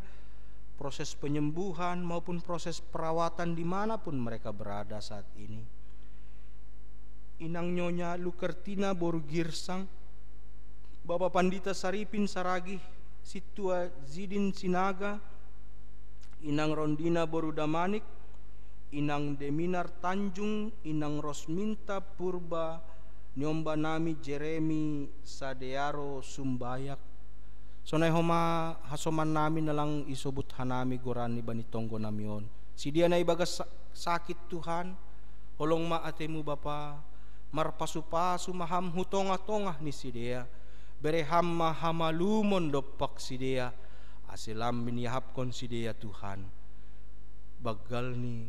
proses penyembuhan, maupun proses perawatan dimanapun mereka berada saat ini. Inang Nyonya Lukertina boru Girsang, Bapa Pandita Saripin Saragih, Sintua Zidin Sinaga, Inang Rondina boru Damanik, Inang Deminar Tanjung, Inang Rosminta Purba, niomba nami Jeremi Sadearo Sumbayak. Sonai homa hasoman nami na lang isobut hanami goran ni bani tonggo nami on. Sidia na ibagas sa-, sakit Tuhan, holong ma atemu Bapa, marpasu-pasu ma Ham hu tongah-tongah ni sidea, bere Ham ma hamalumon dompak sidea, ase lam miniahapkon sidea Tuhan, banggal ni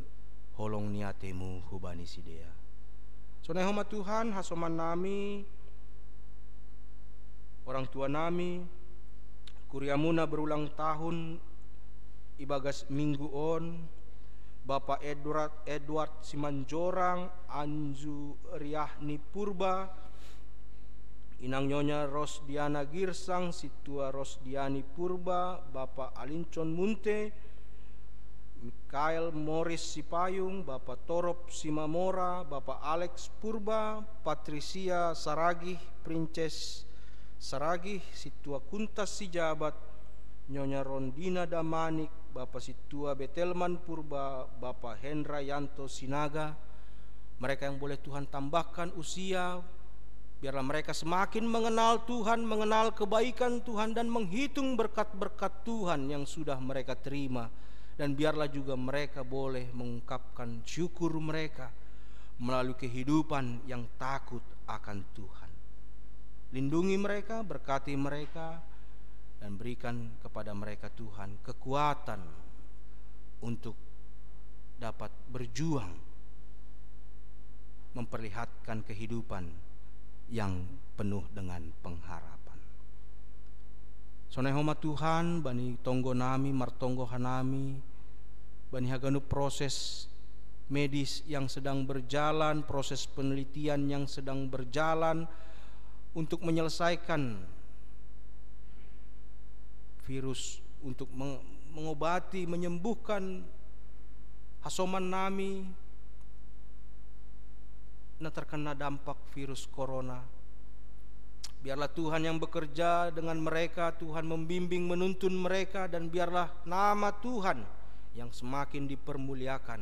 holong ni atemu hubani sidea. Sonai homa Tuhan, hasoman nami, orang tua nami, kuriamuna berulang tahun ibagas minggu on, Bapa Edward, Edward Simanjorang, Anju Riahni Purba, Inang Nyonya Rosdiana Girsang, Sintua Rosdiani Purba, Bapa Alincon Munte, Mikael Moris Sipayung, Bapa Torop Simamora, Bapa Alex Purba, Patricia Saragih, Princes Saragih, Sintua Kuntas Sijabat, Nyonya Rondina Damanik, Bapa Sintua Betelman Purba, Bapa Hendra Yanto Sinaga. Mereka yang boleh Tuhan tambahkan usia, biarlah mereka semakin mengenal Tuhan, mengenal kebaikan Tuhan, dan menghitung berkat-berkat Tuhan yang sudah mereka terima. Dan biarlah juga mereka boleh mengungkapkan syukur mereka melalui kehidupan yang takut akan Tuhan. Lindungi mereka, berkati mereka, dan berikan kepada mereka, Tuhan, kekuatan untuk dapat berjuang memperlihatkan kehidupan yang penuh dengan pengharapan. Sonai homa Tuhan, bani tonggo nami, martonggo hanami, bani haganup proses medis yang sedang berjalan, proses penelitian yang sedang berjalan untuk menyelesaikan virus, untuk meng-, mengobati, menyembuhkan hasoman nami na terkena dampak virus corona. Biarlah Tuhan yang bekerja dengan mereka, Tuhan membimbing, menuntun mereka, dan biarlah nama Tuhan yang semakin dipermuliakan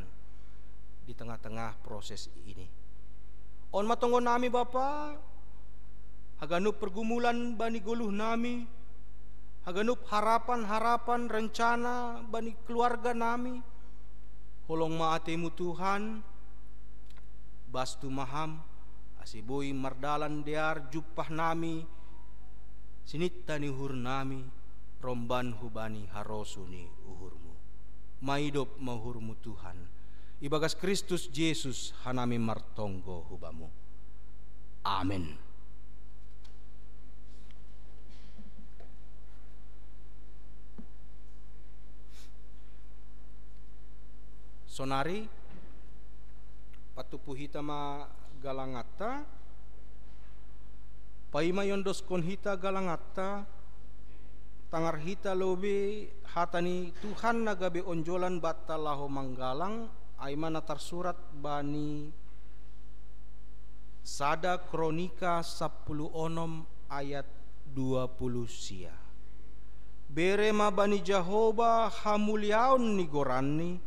di tengah-tengah proses ini. On ma tonggo nami Bapa, haganup pergumulan bani goluh nami, haganup harapan-harapan rencana bani keluarga nami, holong ma atemu Tuhan, bastu ma Ham, ase boi mardalan dear jumpah nami, sininta ni uhur nami, romban hubani harosuh ni uhurmu. Maidop ma uhurmu Tuhan, ibagas Kristus Jesus hanami martonggo hu Bamu. Amen. Sonari, patupu hita ma galangatta, paima iondoskon hita galangatta, tangar hita lobei hata ni Tuhan na gabe onjolan banta laho manggalang, ai ma na tarsurat bani sada Kronika sampulu onom ayat dua pulu sia. Bere ma bani Jahowa hamuliaon ni goranni,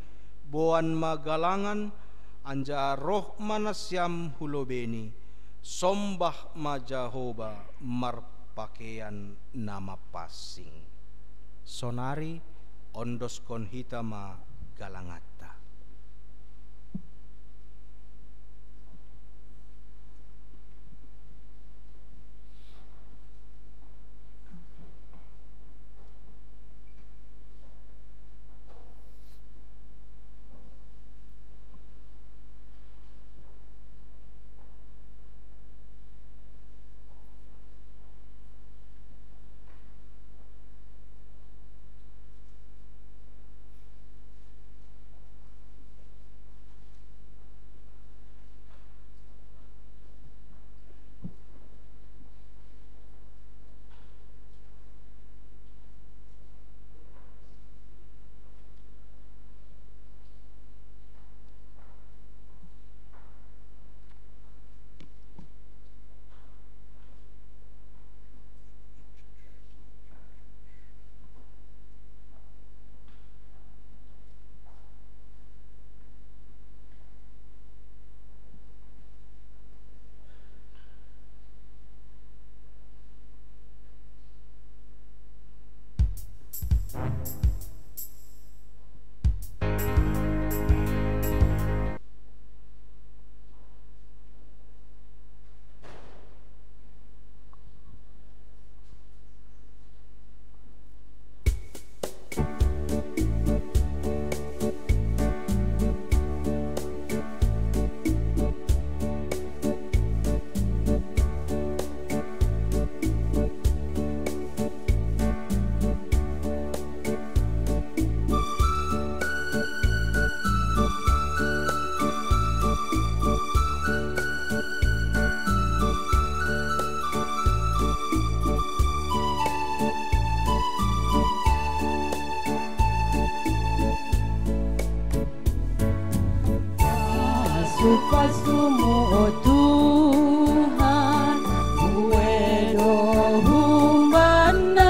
boan ma galangan, anjaha roh ma nasiam hu lobeni, sombah ma Jahowa marpakean na mapansing. Sonari ondoskon hita ma galanganta. Pasu-pasumu, o Tuhan, buedo humbannami.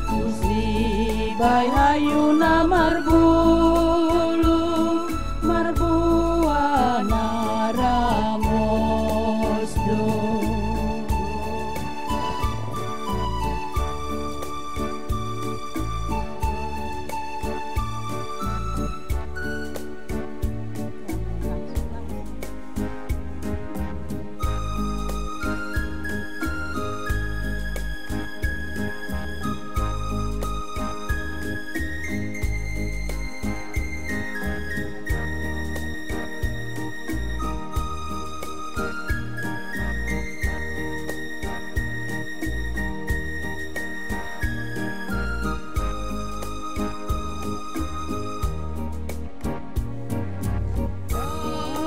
Husibai hayu na marbulung, marbua na ramos do.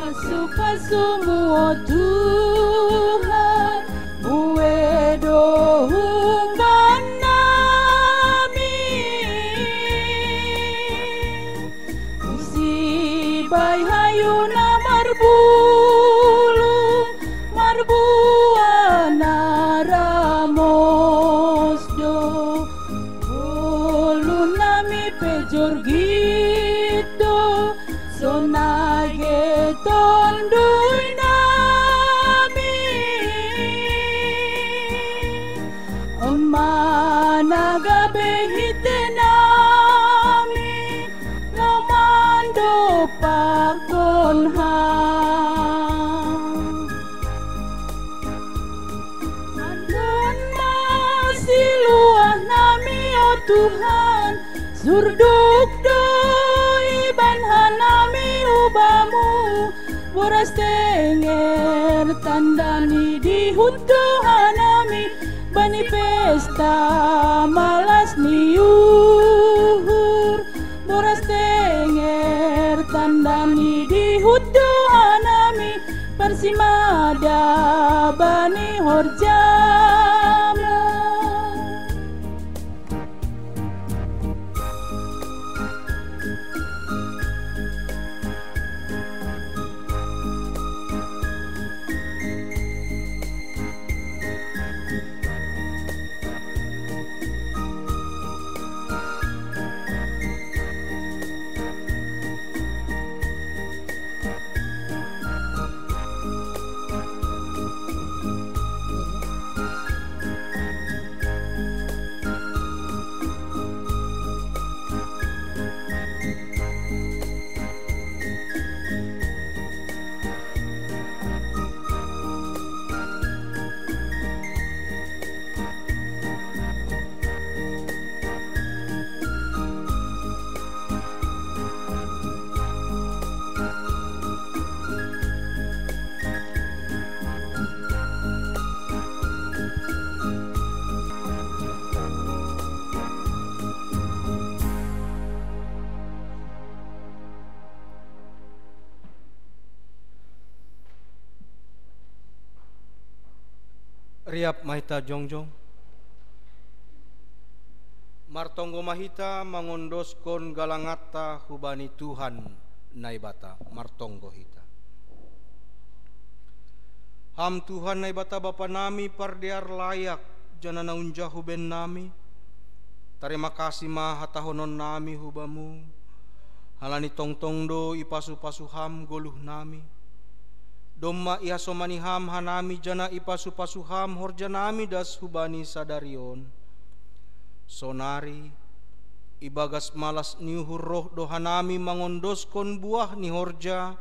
Pasu-pasumu, o Tuhan, buedo humbannami. Husibai hayu na marbulung, marbua na ramos do. Ulunnami pe jorgit do, sonai ge tonduynami. Emma na gabe hitenami, na mandompakkon Ham. Andon ma siluahnami, o Tuhan, surduk do ibahen hanami hu Bamu. Boras tenger tandani di huddo hanami bani pesta malas ni uhur. Boras tenger tandani di huddo hanami parsimada bani horjama. Riap ma hita jongjong. Martonggo ma hita mangondoskon galanganta hubani Tuhan Naibata. Martonggo hita. Ham Tuhan Naibata Bapa nami, pardear layak, janah na unjahu bennami, tarima kasih ma hatahonon nami hu Bamu, halani tongtong do ipasu-pasu Ham goluh nami. Domma ihasomani Ham hanami, janah ipasu-pasu Ham horja nami das hubani sadari on. Sonari, ibagas malas ni uhur roh do hanami mangondoskon buah ni horja,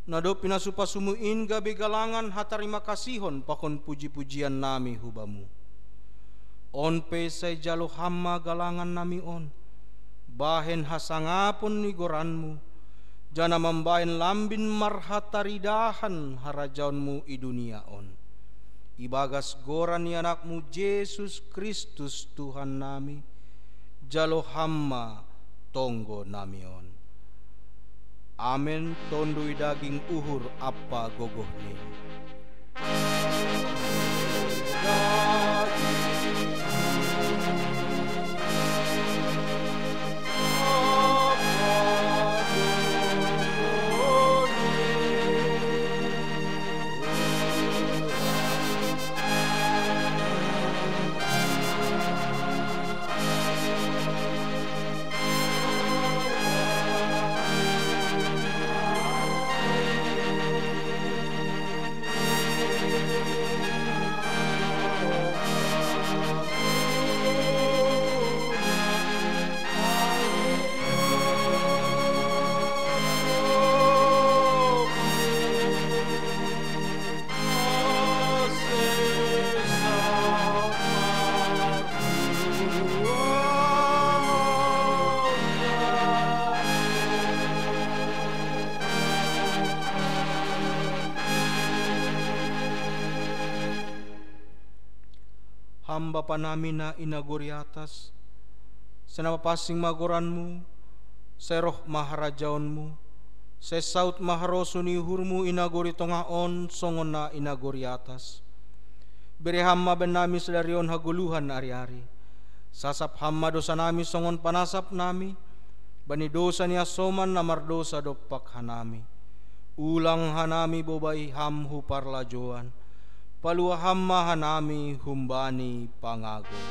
na dob pinasu-pasumu in gabe galangan hatarima kasihon pakon puji-pujian nami hu Bamu. On pe sai jalo Ham ma galangan nami on, bahen hasangapon ni goranMu, janah mambahen lambin marhataridahan harajaonMu i dunia on. Ibagas goran ni AnakMu Jesus Kristus Tuhan nami, jalo Ham ma tonggo nami on. Amen. Tonduy daging, uhur ampa gogoh ni. Ham Bapa nami na i nagori atas, sai na papansing ma goranMu, sai roh ma harajaonMu, sai saut ma harosuh ni uhurMu i nagori tongah on songon na i nagori atas. Bere Ham ma bennami sadari on hagoluhan ari-ari. Sasap Ham ma dosanami songon panasapnami bani dosa ni hasoman na mardosa dompak hanami. Ulang hanami bobai Ham hu parlajouan, palua Ham ma hanami humbani pangago.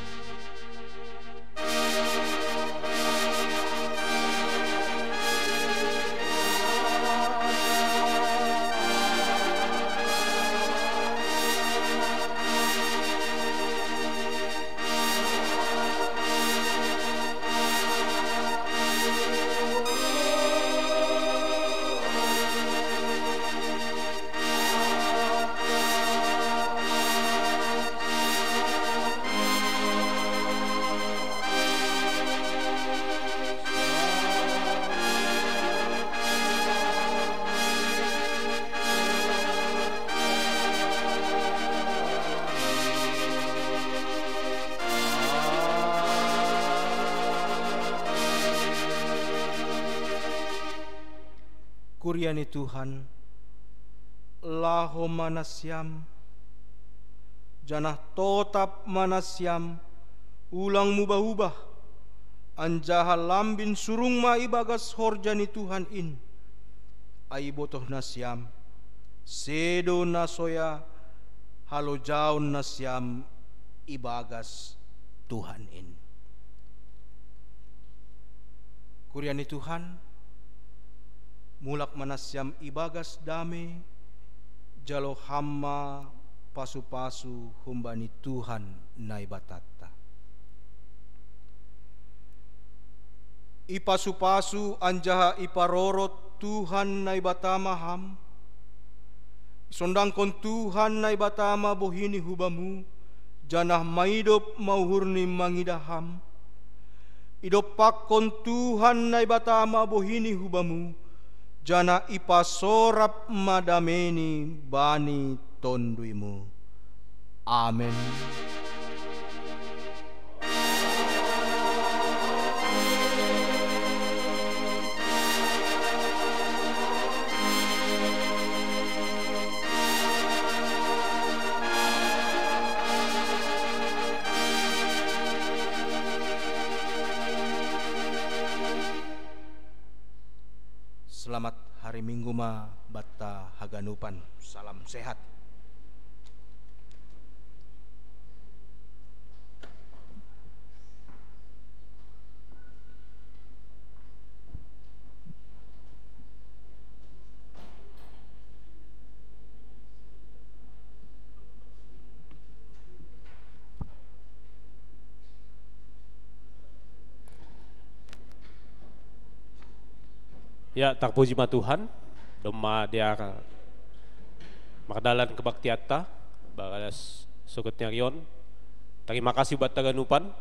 Ia ni Tuhan, laho ma nasiam, janah totap ma nasiam, ulang mubah-ubah, anjaha lambin surung ma ibagas horja ni Tuhan in. Ai ibotoh nasiam, sedo na soya halojaon nasiam ibagas Tuhan in. Kuria ni Tuhan, mulak ma nasiam ibagas dame, jalo ham ma pasu-pasu humbani Tuhan Naibatanta. Ipasu-pasu anjaha iparorot Tuhan Naibata ma ham, isondangkon Tuhan Naibata ma bohini hubamu, janah maidop ma uhurni mangidah ham. Idompakkon Tuhan Naibata ma bohini hubamu, janah ipasorap ma dameni bani tonduymu. Amen. Selamat hari Minggu ma banta haganupan. Salam sehat. Ya, tarpuji ma Tuhan, domma dear mardalan kebaktianta bagas sogot ni ari on. Tarima kasih banta haganupan.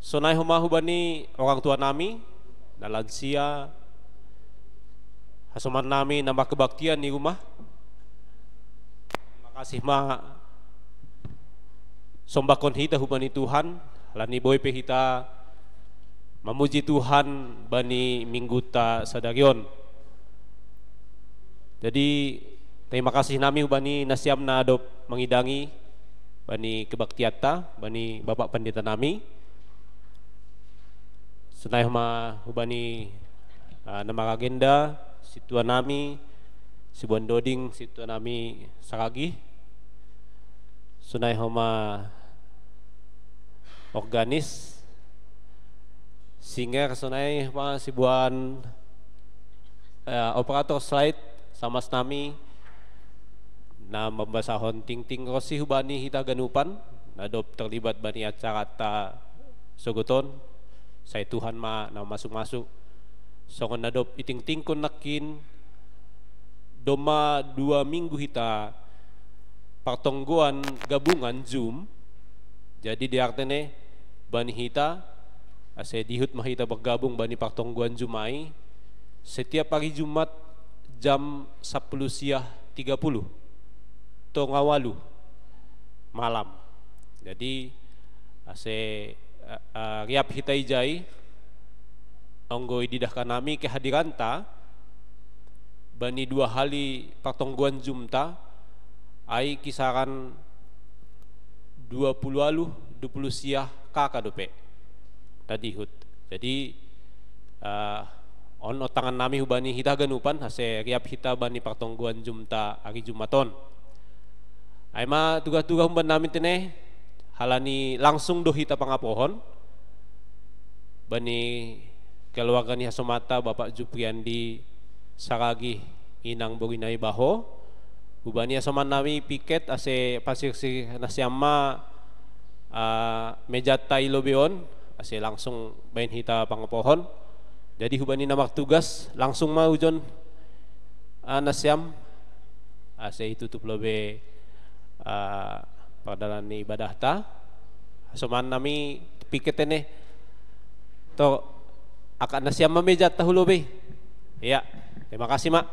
Sonai homa hubani orang tua nami, na lansia, hasoman nami na markebaktian i rumah. Makasih ma sombahkon hita hubani Tuhan, halani boi pe hita mamuji Tuhan bani minggunta sadari on. Jadi, tarima kasih nami hubani nasiam na dob mangidangi bani kebaktianta, bani Bapak Pendeta nami. Sonai homa hubani, ah, na maragenda, sintua nami, siboan doding, sintua nami saragih. Sonai homa organis, singer, sonai homa siboan, eh, operator slide, samas nami, na mambasahon tingting ronsi hubani hita haganupan, na dob terlibat bani acaranta sogot on, sai Tuhan ma na masu-masu. Songon na dob itingtingkon nangkin, domma dua minggu hita partonggoan gabungan Zoom. Jadi dear tene bani hita, ase dihut ma hita bergabung bani partonggoan Zoom ai, setiap hari Jumat jam sapuluh siah tiga puluh, tonga ualuh malam. Jadi, ase, eh, eh, riap hita ijai, anggo ididahkan nami kehadiranta bani dua hali partonggoan Zoomta, ai kisaran dua puluh ualuh, dua puluh siah K K dope na dihut. Jadi, eh, on ontangan nami hubani hita haganupan, ase riap hita bani partonggoan Zoomta ari Jumat on. Ai ma tugah-tugah umbahen nami tene, halani langsung do hita pangapohon bani keluarga ni hasomanta Bapak Jupriandi saragih inang boru na ibaho, hubani hasoman nami piket ase pasirsir nasiam ma, ah, mejanta i lobei on, ase langsung bahen hita pangapohon. Jadi hubani na martugas, langsung ma ujon, ah, nasiam, ase itutup lobei, ah, pardalan ni ibadahta. Hasoman nami piket tene, to, angkat nasiam ma mejanta hu lobei. Ya, terima kasih ma.